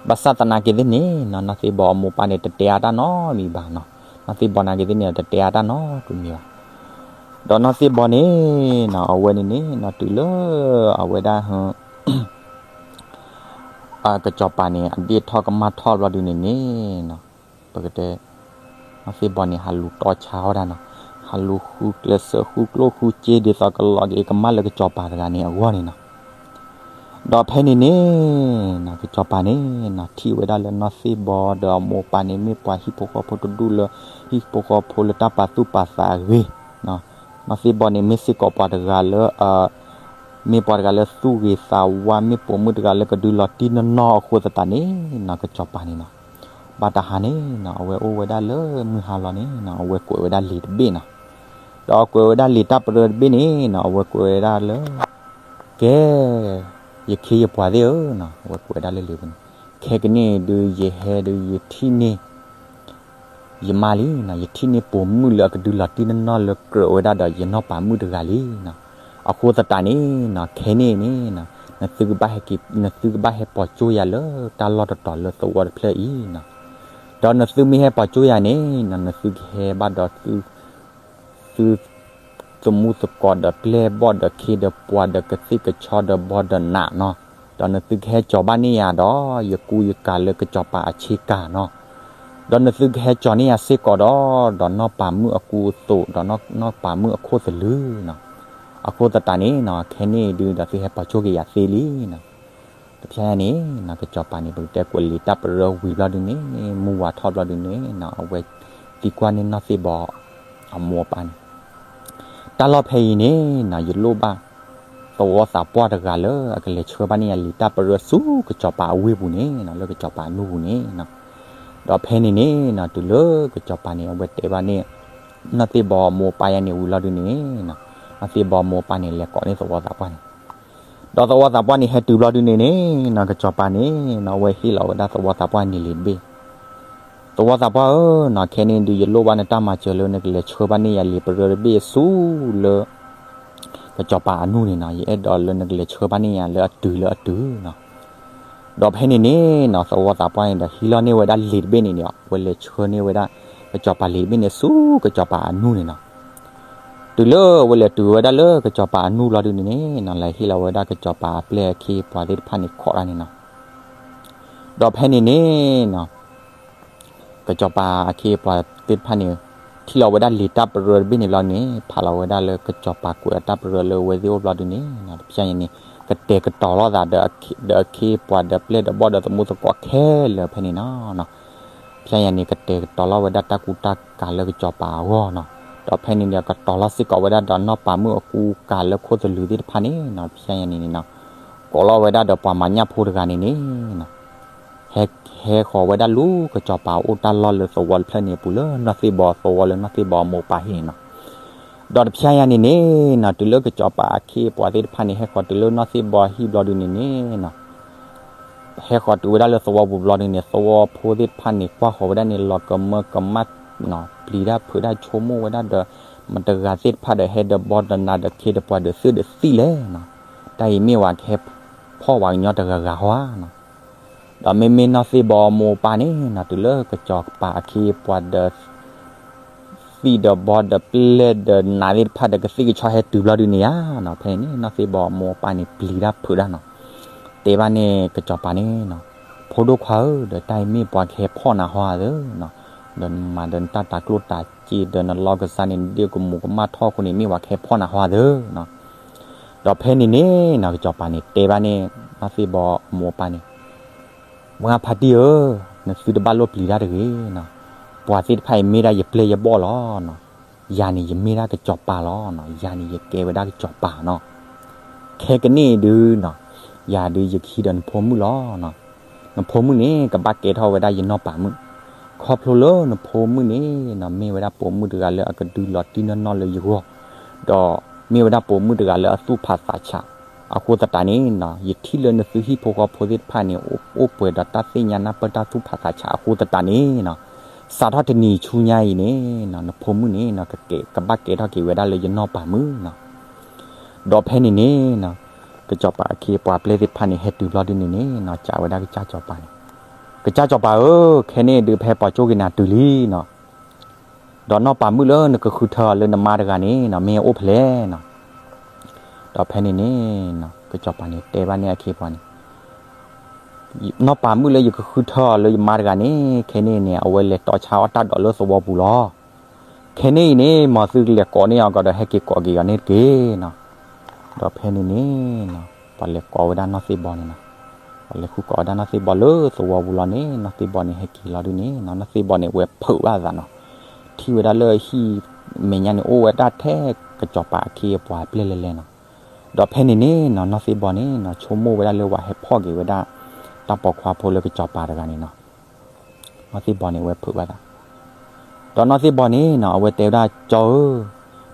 ဘၣ်ဆၣ်သနာ်က့သ့ၣ်န့ၣ်နီၤ နီၢ်သ့ၣ်ဘီအမိၢ်အပၢ်န့ၣ် တတဲအါတၢ်နီတမံၤဘၣ်နီၤ. နီၢ်သ့ၣ်ဘီနာ်က့သ့ၣ်န့ၣ် တတဲအါတၢ်နီတမံၤဘၣ်. ဒီးနီၢ်သ့ၣ်ဘီန့ၣ်နီၤ အဝဲန့ၣ်န့ၣ်နီၤ တုၤလၢအဝဲဒၣ် ကစီၤပၤန့ၣ် အဒ့ၣ်ထီၣ်ကမၣ်ထီၣ်ဘျီဒုန့ၣ်န့ၣ်နီၤ ပကတဲ နီၢ်သ့ၣ်ဘီန့ၣ် ဟးလူၤတီဆါအီၣ်ဒၣ်နီၤ, ဟးလူၤဃုကျဲးစၢး ဃုကျိၣ်ဃုစ့ ဒ်သိးကလီၤက့ၤကမၣ်လၢကစီၤပၤတဂၤန့ၣ်အဂီၢ်န့ၣ်နီၤ. ဒီးဖဲန့ၣ်န့ၣ်နီၤ ကစီၤပၤန့ၣ်နီၤ ထံၣ်ဝဲဒၣ်လၢနီၢ်သ့ၣ်ဘီဒီးအမိၢ်အပၢ်န့ၣ် မ့ၢ်ပှၤဟံၣ်ဖိဃီဖိတဒူၣ်လၢ ဟံၣ်ဖိဃီဖိလၢတၢ်ပာ်သူၣ်ပာ်သးအဂ့ၤ, နီၢ်သ့ၣ်ဘီန့ၣ် မ့ၢ်စ့ၢ်ကီးပှၤတဂၤလၢ မ့ၢ်ပှၤတဂၤလၢသူၣ်ဂ့ၤသးဝါ မ့ၢ်ပိာ်မုၣ်တဂၤလၢကဒုးလီၤတံၢ်နီၢ်နီၢ်အဃိသတးန့ၣ်နီၤ ကစီၤပၤန့ၣ်နီၤ ဘၣ်တဟါန့ၣ်နီၤ အဝဲအိၣ်ဝဲဒၣ်လၢမုၢ်ဟါလီၤန့ၣ်နီၤ အဝဲကွဲးဝဲဒၣ်လံာ်တဘ့ၣ်နီၤ. ဒီးအကွဲးဝဲဒၣ်လံာ်တၢ်ပရၢတဘ့ၣ်န့ၣ်နီၤ အဝဲကွဲးဝဲဒၣ်လၢ ကဲ ယခ့ယပှၤသ့ၣ်ဧၢနီၤ အဝဲကွဲးဝဲဒၣ်လၢလံာ်ပူၤန့ၣ် ခဲကနံၣ်အံၤဒုး ယဟဲဒုး ယထံၣ်န့ၢ် ယမါလံနီၤ, ယထံၣ်န့ၢ်ပိာ်မုၣ်လၢအကဒုးလီၤတံၢ်နီၢ်နီၢ်လၢကြၢးဝဲဒၣ်ဒီးယနီၢ်ပၤမုၣ်တဂၤလံနီၤ. အဃိသတးန့ၣ်နီၤ ခဲန့ၣ်န့ၣ်နီၤ နသုကဘၣ်ဟဲက့ၤ နသုကဘၣ်ဟဲပိာ်ကၠိယၤလၢတၢ်လီၢ်တတီၤလၢသဝီတဖျၢၣ်အံၤနီၤ. ဒီးနသုမ့ၢ်ဟဲပိာ်ကၠိယၤန့ၣ်နီၤ နသုကဟဲဘၣ်ဒီးသု သုသမူသကိးဒီးပျဲၢ်ဘီၣ်ဒီးခ့ဒီးပှၤဒီးကသ့ၣ်ကဆီဒီးဘီဒီးနးနီၤ. ဒီးနသုကဟဲကၠီၤဘၣ်န့ၢ်ယၤဒီး ယကူယကၤလၢကစီၤပၤအဆ့ကၤနီၤ. ဒီးနသုကဟဲကၠီၤန့ၢ်ယၤစ့ၢ်ကီးဒီး ဒီးနီၢ်ပၤမုၣ်အကူအသိး ဒီးနီၢ်ပၤမုၣ်အခိၣ်သလုးနီၤ. အဃိသတးန့ၣ်နီၤ ခဲန့ၣ်ဒုးဒီးသုဟဲပိာ်ကၠိက့ၤယၤသ့လံနီၤ. တဖျဲညါန့ၣ်နီၤ ကစီၤပၤန့ၣ် ပကတဲကွဲးလံာ်တၢ်ပရၢဝံၤဘျီဒုန့ၣ် မုၢ်ဝါထီၣ်ဘျီဒုန့ၣ်နီၤ အဝဲသံကွၢ်န့ၢ်နီၢ်သ့ၣ်ဘီ အမိၢ်အပၢ်န့ၣ် တၢ်လီၢ်ဖဲအံၤန့ၣ်နီၤ ယလိၣ်ဘၣ် သဝီသးပှၢ်တဂၤလၢအကလဲၤဆှၢဘၣ်န့ၢ်ယၤလံာ်တၢ်ပရၢဆူကစီၤပၤအဝ့ၢ်ပူၤန့ၣ်နီၤ လၢကစီၤပၤအနူၢ်ပူၤန့ၣ်နီၤ. ဒီးဖဲန့ၣ်န့ၣ်နီၤ တုၤလၢကစီၤပၤန့ၣ် အဝဲတဲဘၣ်န့ၣ် နီၢ်သ့ၣ်ဘီမိၢ်ပၢ်ယါန့ၣ်ဝံၤလီၤဒုန့ၣ်နီၤ နီၢ်သ့ၣ်ဘီမိၢ်ပၢ်န့ၣ် လဲၤကိးန့ၢ်သဝီသးပှၢ်န့ၣ် ဒီးသဝီသးပှၢ်န့ၣ်ဟဲတုၤဘျီဒုန့ၣ်န့ၣ်နီၤ ကစီၤပၤန့ၣ်နီၤ အဝဲဟ့ၣ်လီၤဝဲဒၣ်သဝီသးပှၢ်န့ၣ်လံာ်တဘ့ၣ်, သဝီသးပှၢ်ဧၢနီၤ ခဲန့ၣ်ဒုး ယလိၣ်ဘၣ်နတၢ်မၤစၢၤလၢနကလဲၤဆှၢဘၣ်န့ၢ်ယၤလံာ်ပရၢတဘ့ၣ်ဆူလၢ ကစီၤပၤအနူၢ်န့ၣ်နီၤ ယအဲၣ်ဒိးလၢနကလဲၤဆှၢဘၣ်န့ၢ်ယၤလၢအတုၤလၢအတုၤနီၤ. ဒီးဖဲန့ၣ်န့ၣ်နီၤ သဝီသးပှၢ်န့ၣ်ဒီး ဟံးလီၤန့ၢ်ဝဲဒၣ်လံာ်တဘ့ၣ်န့ၣ်ဒီး အဝဲလဲၤဆှၢန့ၢ်ဝဲဒၣ် ကစီၤပၤလံာ်တဘ့ၣ်န့ၣ်ဆူကစီၤပၤအနူၢ်န့ၣ်နီၤ. တုၤလၢအဝဲလဲၤတုၤဝဲဒၣ်လၢကစီၤပၤအနူၢ်လီၤဒုန့ၣ်န့ၣ်နီၤ လဲၤဟ့ၣ်လီၤဝဲဒၣ်ကစီၤပၤအပျဲၢ်အခ့အပှၤသ့ၣ်တဖၣ်န့ၣ်ခိးတၢ်န့ၣ်နီၤ. ဒီးဖဲန့ၣ်န့ၣ်နီၤ ကစီၤပၤအခ့အပှၤသ့ၣ်တဖၣ်န့ၣ် ထံၣ်လီၤဝဲဒၣ်လံာ်တၢ်ပရၢတဘ့ၣ်န့ၣ်ဘျီန့ၣ် ဖးလီၤဝဲဒၣ်လၢကစီၤပၤကွဲးအတၢ်ပရၢလၢအဝဲသ့ၣ်အိၣ်ဘျီဒုန့ၣ်နီၤ တဖျဲညါန့ၣ် ကတဲာ်ကတီၤလိာ်သး ဒီးအခ့အပှၤဒီးပျဲၢ်ဒီးဘီၣ်ဒီးသမူသကိးခဲလၢာ်ဖဲန့ၣ်နီၤ. တဖျဲညါန့ၣ် ကတဲာ်ကတီၤလိာ်ဝဲဒၣ်တၢ်ကူတၢ်ကၤလၢကစီၤပၤအဂီၢ်နီၤ. ဒီးဖဲန့ၣ်န့ၣ် ကတီၤလိာ်စ့ၢ်ကီးဝဲဒၣ်ဒီးနီၢ်ပၤမုၣ်အကူအကၤလၢခိၣ်သလုးသ့ၣ်တဖၣ်န့ၣ်နီၤ တဖျဲညါန့ၣ်န့ၣ်နီၤ ကိးလီၤဝဲဒၣ်ဒီးပှၤမၤညၣ်ဖိတဂၤန့ၣ်န့ၣ်နီၤ ဟဲ ဟဲဃီၤဝဲဒၣ်လူၤကစီၤပၤအိၣ်တၢ်လီၢ်လၢသဝီတဖျၢၣ်န့ၣ်အပူၤလၢနီၢ်သ့ၣ်ဘီ သဝီလၢနီၢ်သ့ၣ်ဘီအမိၢ်အပၢ်ဟံၣ်န့ၣ်နီၤ. ဒီးတဖျဲညါန့ၣ်န့ၣ်နီၤ တုၤလၢကစီၤပၤအခ့အပှၤသ့ၣ်တဖၣ်န့ၣ် ဟဲဃီၤတုၤလၢနီၢ်သ့ၣ်ဘီဟံၣ်ဘျီဒုန့ၣ်န့ၣ်နီၤ ဟဲဃီၤတုၤဝဲဒၣ်လၢသဝီပူၤဘျီဒုန့ၣ် သဝီဖိသ့ၣ်တဖၣ်န့ၣ် ကွၢ်ဃီၤဝဲဒၣ်န့ၣ် လီၤကမၢကမၣ်နီၤ ပျံၤတၢ်ဖုးတၢ်ဆိကမိၣ်ဝဲဒၣ်ဒီး မတဂၤသ့ၣ်တဖၣ်ဒီးဟဲဒီးဘီဒီးနၤဒီးခ့ဒီးပှၤဒီးသုးဒီးသံၣ်လဲၣ်နီၤ. တၢ်အံၤမ့ၢ်ဝဲကဟဲဖီၣ်ဝဲကညီတဂၤဂၤဟီဧါနီၤ. ဒီးမ့မ့ၢ်နီၢ်သ့ၣ်ဘီအမိၢ်အပၢ်န့ၣ်နီၤ တုၤလၢကစီၤပၤအခ့အပှၤဒီး သံၣ်ဒီးဘီဒီးပျဲၢ်ဒီးနၤသ့ၣ်တဖၣ်ဒီးကသံၣ်ကဆီဟဲတုၤဘျီဒုန့ၣ်ဧါနီၤ ဖဲန့ၣ်နီၢ်သ့ၣ်ဘီအမိၢ်အပၢ်န့ၣ် ပျံၤတၢ်ဖုးတၢ်နီၤ တဲဘၣ်န့ၣ်ကစီၤပၤန့ၣ်နီၤ ဖိဒိၣ်ခွါဧၢ ဒီးတၢ်အံၤမ့ၢ်ပှၤကဟဲဖီၣ်နၤဟီဧါသၢနီၤ. ဒီးနမၤဒီးနတၢ်တၤကျိၣ်တၤစ့ဒီးနလီၢ်ကစၢ်န့ၣ် နဒ့ၣ်ကမူးကမၣ်ထီၣ်အဃိန့ၣ် မ့ၢ်ပှၤကဟဲဖီၣ်နၤဟီဧါသၢနီၤ. ဒီးဖဲန့ၣ်န့ၣ်နီၤ ကစီၤပၤန့ၣ်တဲဘၣ်န့ၣ် နီၢ်သ့ၣ်ဘီအမိၢ်အပၢ်န့ၣ် ဝါဖါတံၢ်ဧၢ, နသုတဘၣ်လိၣ်ပျံၤတၢ်တဂ့ၤနီၤ. ပှၤသ့ၣ်တဖၣ်အံၤမ့ၢ်ဒၣ်ယပျဲၢ်ယဘီၣ်လီၤနီၤ. ယၤန့ၣ်ယမ့ၢ်ဒၣ်ကစီၤပၤလီၤနီၤ. ယၤန့ၣ်ယကဲဝဲဒၣ်ကစီၤပၤနီၤ. ခဲကနံၣ်အံၤဒုနီၤ, ယၤဒုယကဟံးဒီးနဖိမုၣ်လီၤနီၤ. နဖိမုၣ်န့ၣ် ကဘၣ်ကဲထီၣ်ဝဲဒၣ်ယနီၢ်ပၤမုၣ်, ခီဖျိလၢနဖိမုၣ်န့ၣ်နီၤ မ့ၢ်ဝဲဒၣ်ပိာ်မုၣ်တဂၤလၢအကဒုလီၤတံၢ်နီၢ်နီၢ်လၢယဂီၢ်, ဒီးမ့ၢ်ဝဲဒၣ်ပိာ်မုၣ်တဂၤလၢအသူၣ်ဖးသးဆး, အဃိသတးန့ၣ်နီၤ ယထံၣ်လၢနသုဟံၣ်ဖိဃီဖိသ့ၣ်တဖၣ်န့ၣ် အိၣ်ပှဲၤဒီးတၢ်သ့ၣ်ညါနၢ်ပၢၢ်တၢ်သူၣ်ဖးသးဆးအဃိသတးန့ၣ်နီၤ, စးထီၣ်တနံၤဆူညါအံၤန့ၣ်နီၤ နဖိမုၣ်န့ၣ်နီၤ ကကဲ ကဘၣ်ကဲထီၣ်က့ၤဝဲဒၣ်လၢယနီၢ်ပၤမုၣ်နီၤ. ဒီးဖဲန့ၣ်န့ၣ်နီၤ ကစီၤပၤအခ့အပှၤပျဲၢ်သ့ၣ်တဖၣ်န့ၣ် ဟဲတုၤဘျီဒုန့ၣ်န့ၣ်နီၤ စံးဝဲဒၣ်ကစၢ်စီၤပၤန့ၣ်, ကစၢ်စီၤပၤဧၢ, ခဲန့ၣ်ဒုးဖဲပှၤကၠိက့ၤနၤတုၤလံနီၤ. ဒီးနီၢ်ပၤမုၣ်လၢနကဃုထၢအီၤလၢနမါတဂၤန့ၣ်နီၤ မ့ၢ်အိၣ်ဖဲလဲၣ်နီၤ. ဒီးဖဲန့ၣ်န့ၣ်နီၤ ကစီၤပၤန့ၣ်တဲဘၣ်န့ၣ်အခ့အပှၤန့ၣ် နီၢ်ပၤမုၣ်လၢယကဃုထၢအီၤလၢယမါတဂၤန့ၣ် ခဲန့ၣ်န့ၣ် အဝဲလဲၤတီဆါအီၣ်တၢ်ဒိးလၢသဝီပူၤလီၤ. ခဲန့ၣ်အံၤန့ၣ် မ်သုကလဲၤကိးန့ၢ်အီၤကဒီး ဟဲက့ၤကိးက့ၤအီၤန့ၣ်တက့ၢ်နီၤ. ဒီးဖဲန့ၣ်န့ၣ်နီၤ ပှၤလဲၤကိးဝဲဒၣ်နီၢ်သ့ၣ်ဘီန့ၣ်နီၤ, ပှၤလဲၤဃုကိးဝဲဒၣ်နီၢ်သ့ၣ်ဘီလၢသဝီပူၤလီၤန့ၣ် နီၢ်သ့ၣ်ဘီန့ၣ် ဟဲက့ၤလီၤဒုန့ၣ်နီၤ နီၢ်သ့ၣ်ဘီန့ၣ် ဝဲဖုးဘၣ်အသးနီၤ, ထံၣ်ဝဲဒၣ်လၢဟံၣ်မဲာ်ညါန့ၣ် အိၣ်ဝဲဒၣ်ထဲကစီၤပၤအခ့အပှၤပျဲၢ်လဲၤလဲၤနီၤ. ဒီးဖဲန့ၣ်န့ၣ်နီၤ နီၢ်သ့ၣ်ဘီန့ၣ်နီၤ ဆိကမိၣ်ဝဲဒၣ်လၢပှၤဟဲဖီၣ်က့ၤဝဲဒၣ် တၢ်ပိာ်ခွါဖိလၢကစီၤပၤတဂၤန့ၣ်နီၤ. နီၢ်သ့ၣ်ဘီန့ၣ် အဝဲဖုးဘၣ်သး, ဒီးနီၢ်သ့ၣ်ဘီန့ၣ်နီၤ အဝဲတဲဝဲဒၣ် ကၠီဧၢ,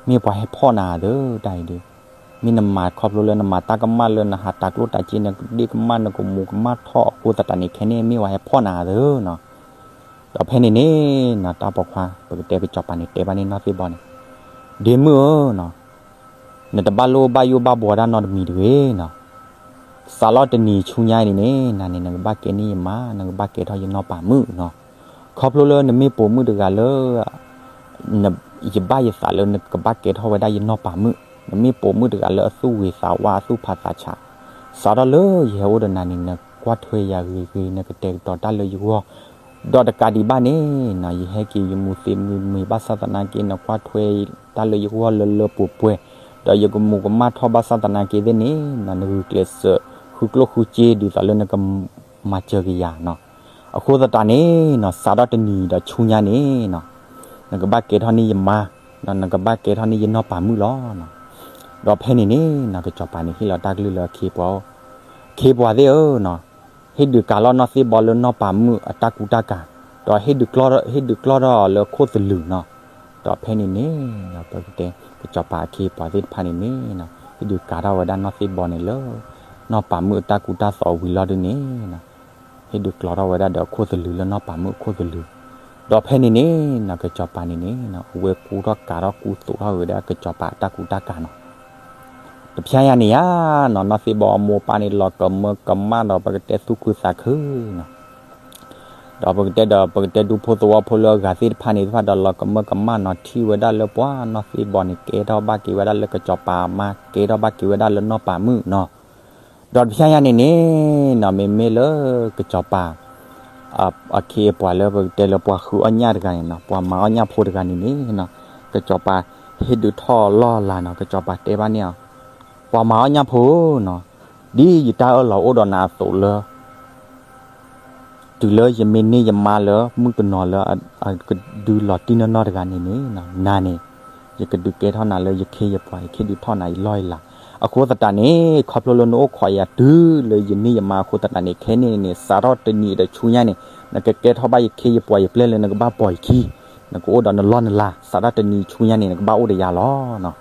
မ့ၢ်ပှၤဟဲဖီၣ်နၤဧါသၢ တၢ်အံၤဒုး, မ့ၢ်နမၤခီဖျိလၢနမၤတၢ်ကမၣ်လၢနဟးတၤကျိၣ်တၤစ့ နဒ့ၣ်ကမၣ်နကမူးကမၣ်ထီၣ်အဃိသတးန့ၣ် ခဲန့ၣ်မ့ၢ်ပှၤဟဲဖီၣ်နၤဧါသၢနီၤ. ဒီးဖဲန့ၣ်န့ၣ်နီၤ တၢ်ပိာ်ခွါ ပကတဲပစီၤပၤန့ၣ် တဲဘၣ်န့ၣ်နီၢ်သ့ၣ်ဘီန့ၣ်, ဒ့မုၣ်ဧၢနီၤ, နတဘၣ်လိၣ်ဘၣ်ယိၣ်ဘၣ်ဘှီတၢ်နီတမံၤတဂ့ၤနီၤ. စးလီၤတနံၤဆူညါအံၤန့ၣ်န့ၣ် နန့ၣ် နကဘၣ်ကဲန့ၢ်ယမါ, နကဘၣ်ကဲထီၣ်ယနီၢ်ပၤမုၣ်နီၤ. ခီဖျိလၢနမ့ၢ်ပိာ်မုၣ်တဂၤလၢ ယဘၣ်ယသးလၢနကဘၣ်ကဲထီၣ်ဝဲဒၣ်ယနီၢ်ပၤမုၣ်, နမ့ၢ်ပိာ်မုၣ်တဂၤလၢအသူၣ်ဂ့ၤသးဝါအသူၣ်ဖးသးဆး, စးထီၣ်လၢယဟဲအိၣ်ဒီးနၤန့ၣ် နကွၢ်ထွဲယၤဂ့ၤဂ့ၤ နကတဲာ်ကတီၤတၢ်လၢယဂီၢ်, ဒီးတကးဒံးဘၣ်န့ၣ်နီၤ ယဟဲက့ၤယမူၤသ့းမုာ်မုာ်ဘၣ်ဆၣ်သနာ်က့ နကွၢ်ထွဲတၢ်လၢယဂီၢ်လၢလၢပှဲၤပှဲၤ, ဒီးယကမူးကမၣ်ထီၣ်ဘၣ်ဆၣ်သနာ်က့သ့ၣ်န့ၣ်နီၤ နဂုာ်ကျဲးစၢးဃုကျိၣ်ဃုစ့ဒ်သိးလၢနကမၤစၢၤက့ၤယၤနီၤ. အဃိသတးန့ၣ်နီၤ စးထီၣ်တနံၤဒီးဆူညါန့ၣ်နီၤ နကဘၣ်ကဲထီၣ်န့ၢ်ယမါ, နကဘၣ်ကဲထီၣ်န့ၢ်ယနီၢ်ပၤမုၣ်လီၤနီၤ. ဒီးဖဲန့ၣ်န့ၣ်နီၤ ကစီၤပၤန့ၣ်ဟ့ၣ်လီၤတၢ်ကလုၢ်လၢအခ့အပှၤ, အခ့အပှၤသ့ၣ်ဧၢနီၤ, ဟ့ၣ်ဒုးကၤလီၤနီၢ်သ့ၣ်ဘီလၢနီၢ်ပၤမုၣ်အတၢ်ကူတၢ်ကၤ, ဒီးဟ့ၣ်ဒုးကျီထီၣ်အီၤလၢခိၣ်သလုးနီၤ. ဒီးဖဲန့ၣ်န့ၣ်နီၤ ပကတဲ ကစီၤပၤအခ့အပှၤသ့ၣ်တဖၣ်န့ၣ်န့ၣ်နီၤ ဟ့ၣ်ဒုးကၤထီၣ်ဝဲဒၣ်နီၢ်သ့ၣ်ဘီန့ၣ်လၢ နီၢ်ပၤမုၣ်အတၢ်ကူတၢ်သိးဝံၤလီၤဒုန့ၣ်နီၤ, ဟ့ၣ်ဒုးကျီထီၣ်ဝဲဒၣ်ဒီးအခိၣ်သလုးလၢနီၢ်ပၤမုၣ်အခိၣ်သလုး, ဒီးဖဲန့ၣ်န့ၣ်နီၤ ကစီၤပၤန့ၣ်န့ၣ်နီၤ အဝဲကူထီၣ်ကးထီၣ်ကူသိးထီၣ်ဝဲဒၣ်ကစီၤပၤအတၢ်ကူတၢ်ကၤနီၤ. တဖျဲညါန့ၣ်ဧါနီၤ နီၢ်သ့ၣ်ဘီအမိၢ်အပၢ်န့ၣ် လီၤကမၢကမၣ်ဒီးပကတဲသူၣ်ခုသးခုနီၤ. ဒီးပကတဲဒီး ပကတဲဒူဖိသဝီဖိလၢအဂၤသ့ၣ်တဖၣ်န့ၣ်တဖၣ်ဒီး လီၤကမၢကမၣ်နီၤ ထံၣ်ဝဲဒၣ်လၢပှၤနီၢ်သ့ၣ်ဘီန့ၣ် ကဲထီၣ်ဘၣ်က့ၤဝဲဒၣ်လၢကစီၤပၤအမါ ကဲထီၣ်ဘၣ်က့ၤဝဲဒၣ်လၢနီၢ်ပၤမုၣ်နီၤ. ဒီးတဖျဲညါန့ၣ်န့ၣ်နီၤ မ့မ့ၢ်လၢကစီၤပၤ အခ့အပှၤလၢပကတဲလၢပှၤဃုအီၣ်ညၣ်တဂၤန့ၣ်နီၤ ပှၤမၤအီၣ်ညၣ်ဖိတဂၤန့ၣ်န့ၣ်နီၤ ကစီၤပၤဟ့ၣ်ဒုးထီၣ်လီၢ်လၤနီၤ ကစီၤပၤတဲဘၣ်န့ၢ်အီၤ, ပှၤမၤအီၣ်ညၣ်ဖိဧၢနီၤ, ဒ်ယတၢ်အၢၣ်လီၤအိၣ်ဒီးနၤအသိးလၢ တုၤလၢယမ့ၢ်န့ၢ်ယမါလၢမုၣ်ကနီၤလၢအကဒုလီၤတံၢ်နီၢ်နီၢ်တဂၤန့ၣ်န့ၣ်နီၤ နၤန့ၣ် ယကဒုးကဲထီၣ်နၤလၢယခ့ယပှၤ ယကဟ့ၣ်ဒုးထီၣ်နၤယလီၢ်ယလၤ. အဃိသတးန့ၣ် ခီဖျိလၢနအိၣ်ခိးယၤတုၤလၢယန့ၢ်ယမါအဃိသတးန့ၣ် ခဲန့ၣ်န့ၣ် စးထီၣ်တနံၤဒီးဆူညါန့ၣ် နကကဲထီၣ်ဘၣ်ယခ့ယပှၤယပျဲၢ်လၢနကဘၣ်ပိာ်ယခံ နကအိၣ်ဒီးနလီၢ်နလၤ စးထီၣ်တနံၤဆူညါန့ၣ် နကဘၣ်အိၣ်ဒီးယၤလီၤနီၤ.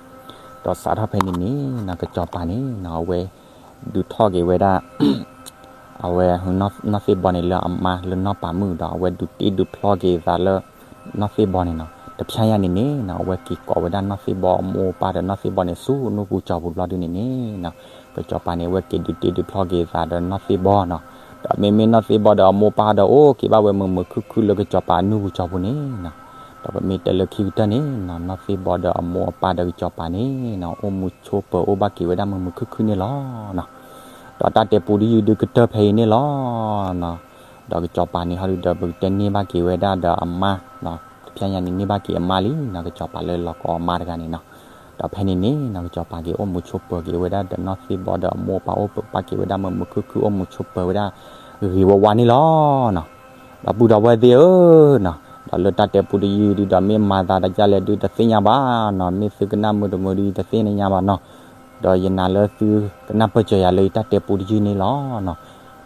ဒီးစးထီၣ်ဖဲန့ၣ်န့ၣ်နီၤ ကစီၤပၤန့ၣ်နီၤ အဝဲဒုးထီၣ်က့ၤဝဲဒၣ် အဝဲ နီၢ်သ့ၣ်ဘီန့ၣ် လၢအမါလၢနီၢ်ပၤမုၣ်ဒီး အဝဲဒုးတ့ဒုးဖျီက့ၤသးလၢ နီၢ်သ့ၣ်ဘီန့ၣ်နီၤ. တဖျဲညါန့ၣ်န့ၣ်နီၤ အဝဲက့ၤကိးဝဲဒၣ်နီၢ်သ့ၣ်ဘီအမိၢ်အပၢ်ဒီးနီၢ်သ့ၣ်ဘီန့ၣ် ဆူနူၢ်ပူၤကၠီၤပူၤဘျီဒုန့ၣ်န့ၣ်နီၤ ကစီၤပၤန့ၣ် အဝဲက့ၤဒုးတ့ဒုးဖျီက့ၤသးဒီးနီၢ်သ့ၣ်ဘီနီၤ. ဒီးမ့မ့ၢ်နီၢ်သ့ၣ်ဘီဒီးအမိၢ်အပၢ်ဒီး အိၣ်က့ၤဘၣ်ဝဲမုာ်မုာ်ခုၣ်ခုၣ်လၢကစီၤပၤနူၢ်ပူၤကၠီၤပူၤန့ၣ်နီၤ. ဒီးပမ့ၢ်တဲလၢခံကတၢၢ်န့ၣ်နီၤ နီၢ်သ့ၣ်ဘီဒီးအမိၢ်အပၢ်ဒီးကစီၤပၤန့ၣ်နီၤ အိၣ်မူဆိးပၢၤအိၣ်ဘၣ်က့ၤဝဲဒၣ်မုာ်မုာ်ခုၣ်ခုၣ်န့ၣ်လီၤနီၤ. ဒီးတၢ်တဲပူတယုၢ်ဒုးကတၢၢ်ဖဲအံၤန့ၣ်လီၤနီၤ. ဒီးကစီၤပၤန့ၣ်ဟီဒုးဒီး ပကတဲန့ၢ်ဘၣ်က့ၤဝဲဒၣ်ဒီးအမါနီၤ တဖျဲညါန့ၣ်န့ၢ်ဘၣ်က့ၤအမါလံနီၤ ကစီၤပၤလၢလီၤကိးအမါတဂၤန့ၣ်နီၤ. ဒီးဖဲန့ၣ်န့ၣ်နီၤ ကစီၤပၤက့ၤအိၣ်မူဆိးပၢၤက့ၤဝဲဒၣ်ဒီးနီၢ်သ့ၣ်ဘီဒီးအမိၢ်အပၢ်အိၣ်ပၢၤပာ်က့ၤဝဲဒၣ်မုာ်မုာ်ခုၣ်ခုၣ်အိၣ်မူဆိးပၢၤဝဲဒၣ်ဂ့ၤဂ့ၤဝါဝါန့ၣ်လီၤနီၤ. ဒီပုၢ်ဒီဝဲၢ်သ့ၣ်ဧၢနီၤ ဒီးလၢတၢ်တဲပူတယုၢ်ဒုးဒီးမ့ၢ်မၤသးတၢ်ဒ်လဲၣ်ဒုးတသ့ၣ်ညါဘၣ်နီၤ မ့ၢ်သုကနၣ်မုာ်တမုာ်ဒုးတသ့ၣ်ညါဘၣ်နီၤ. ဒီးယနာ်လၢသုကနၢ်ပၢၢ်စၢၤယၤလၢယတၢ်တဲပူတယုၢ်န့ၣ်လီၤနီၤ.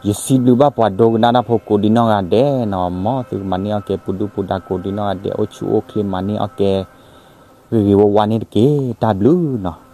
ယစံးဘျုးဘၣ်ပှၤဒိကနၣ်တၢ်ဖိကိးဒံနီၢ်ဂၤဒဲးနီၤ မ်သုကမၤန့ၢ်အီၣ်ကဲပူၤဒုၣ်ပူၤဒါကိးဒံနီၢ်ဂၤဒဲး အိၣ်ဆူၣ်အိၣ်ချ့မၤန့ၢ်အီၣ်ကဲ ဂ့ၤဂ့ၤဝါဝါန့ၣ်တက့ၢ် တၢ်ဘျုးနီၤ.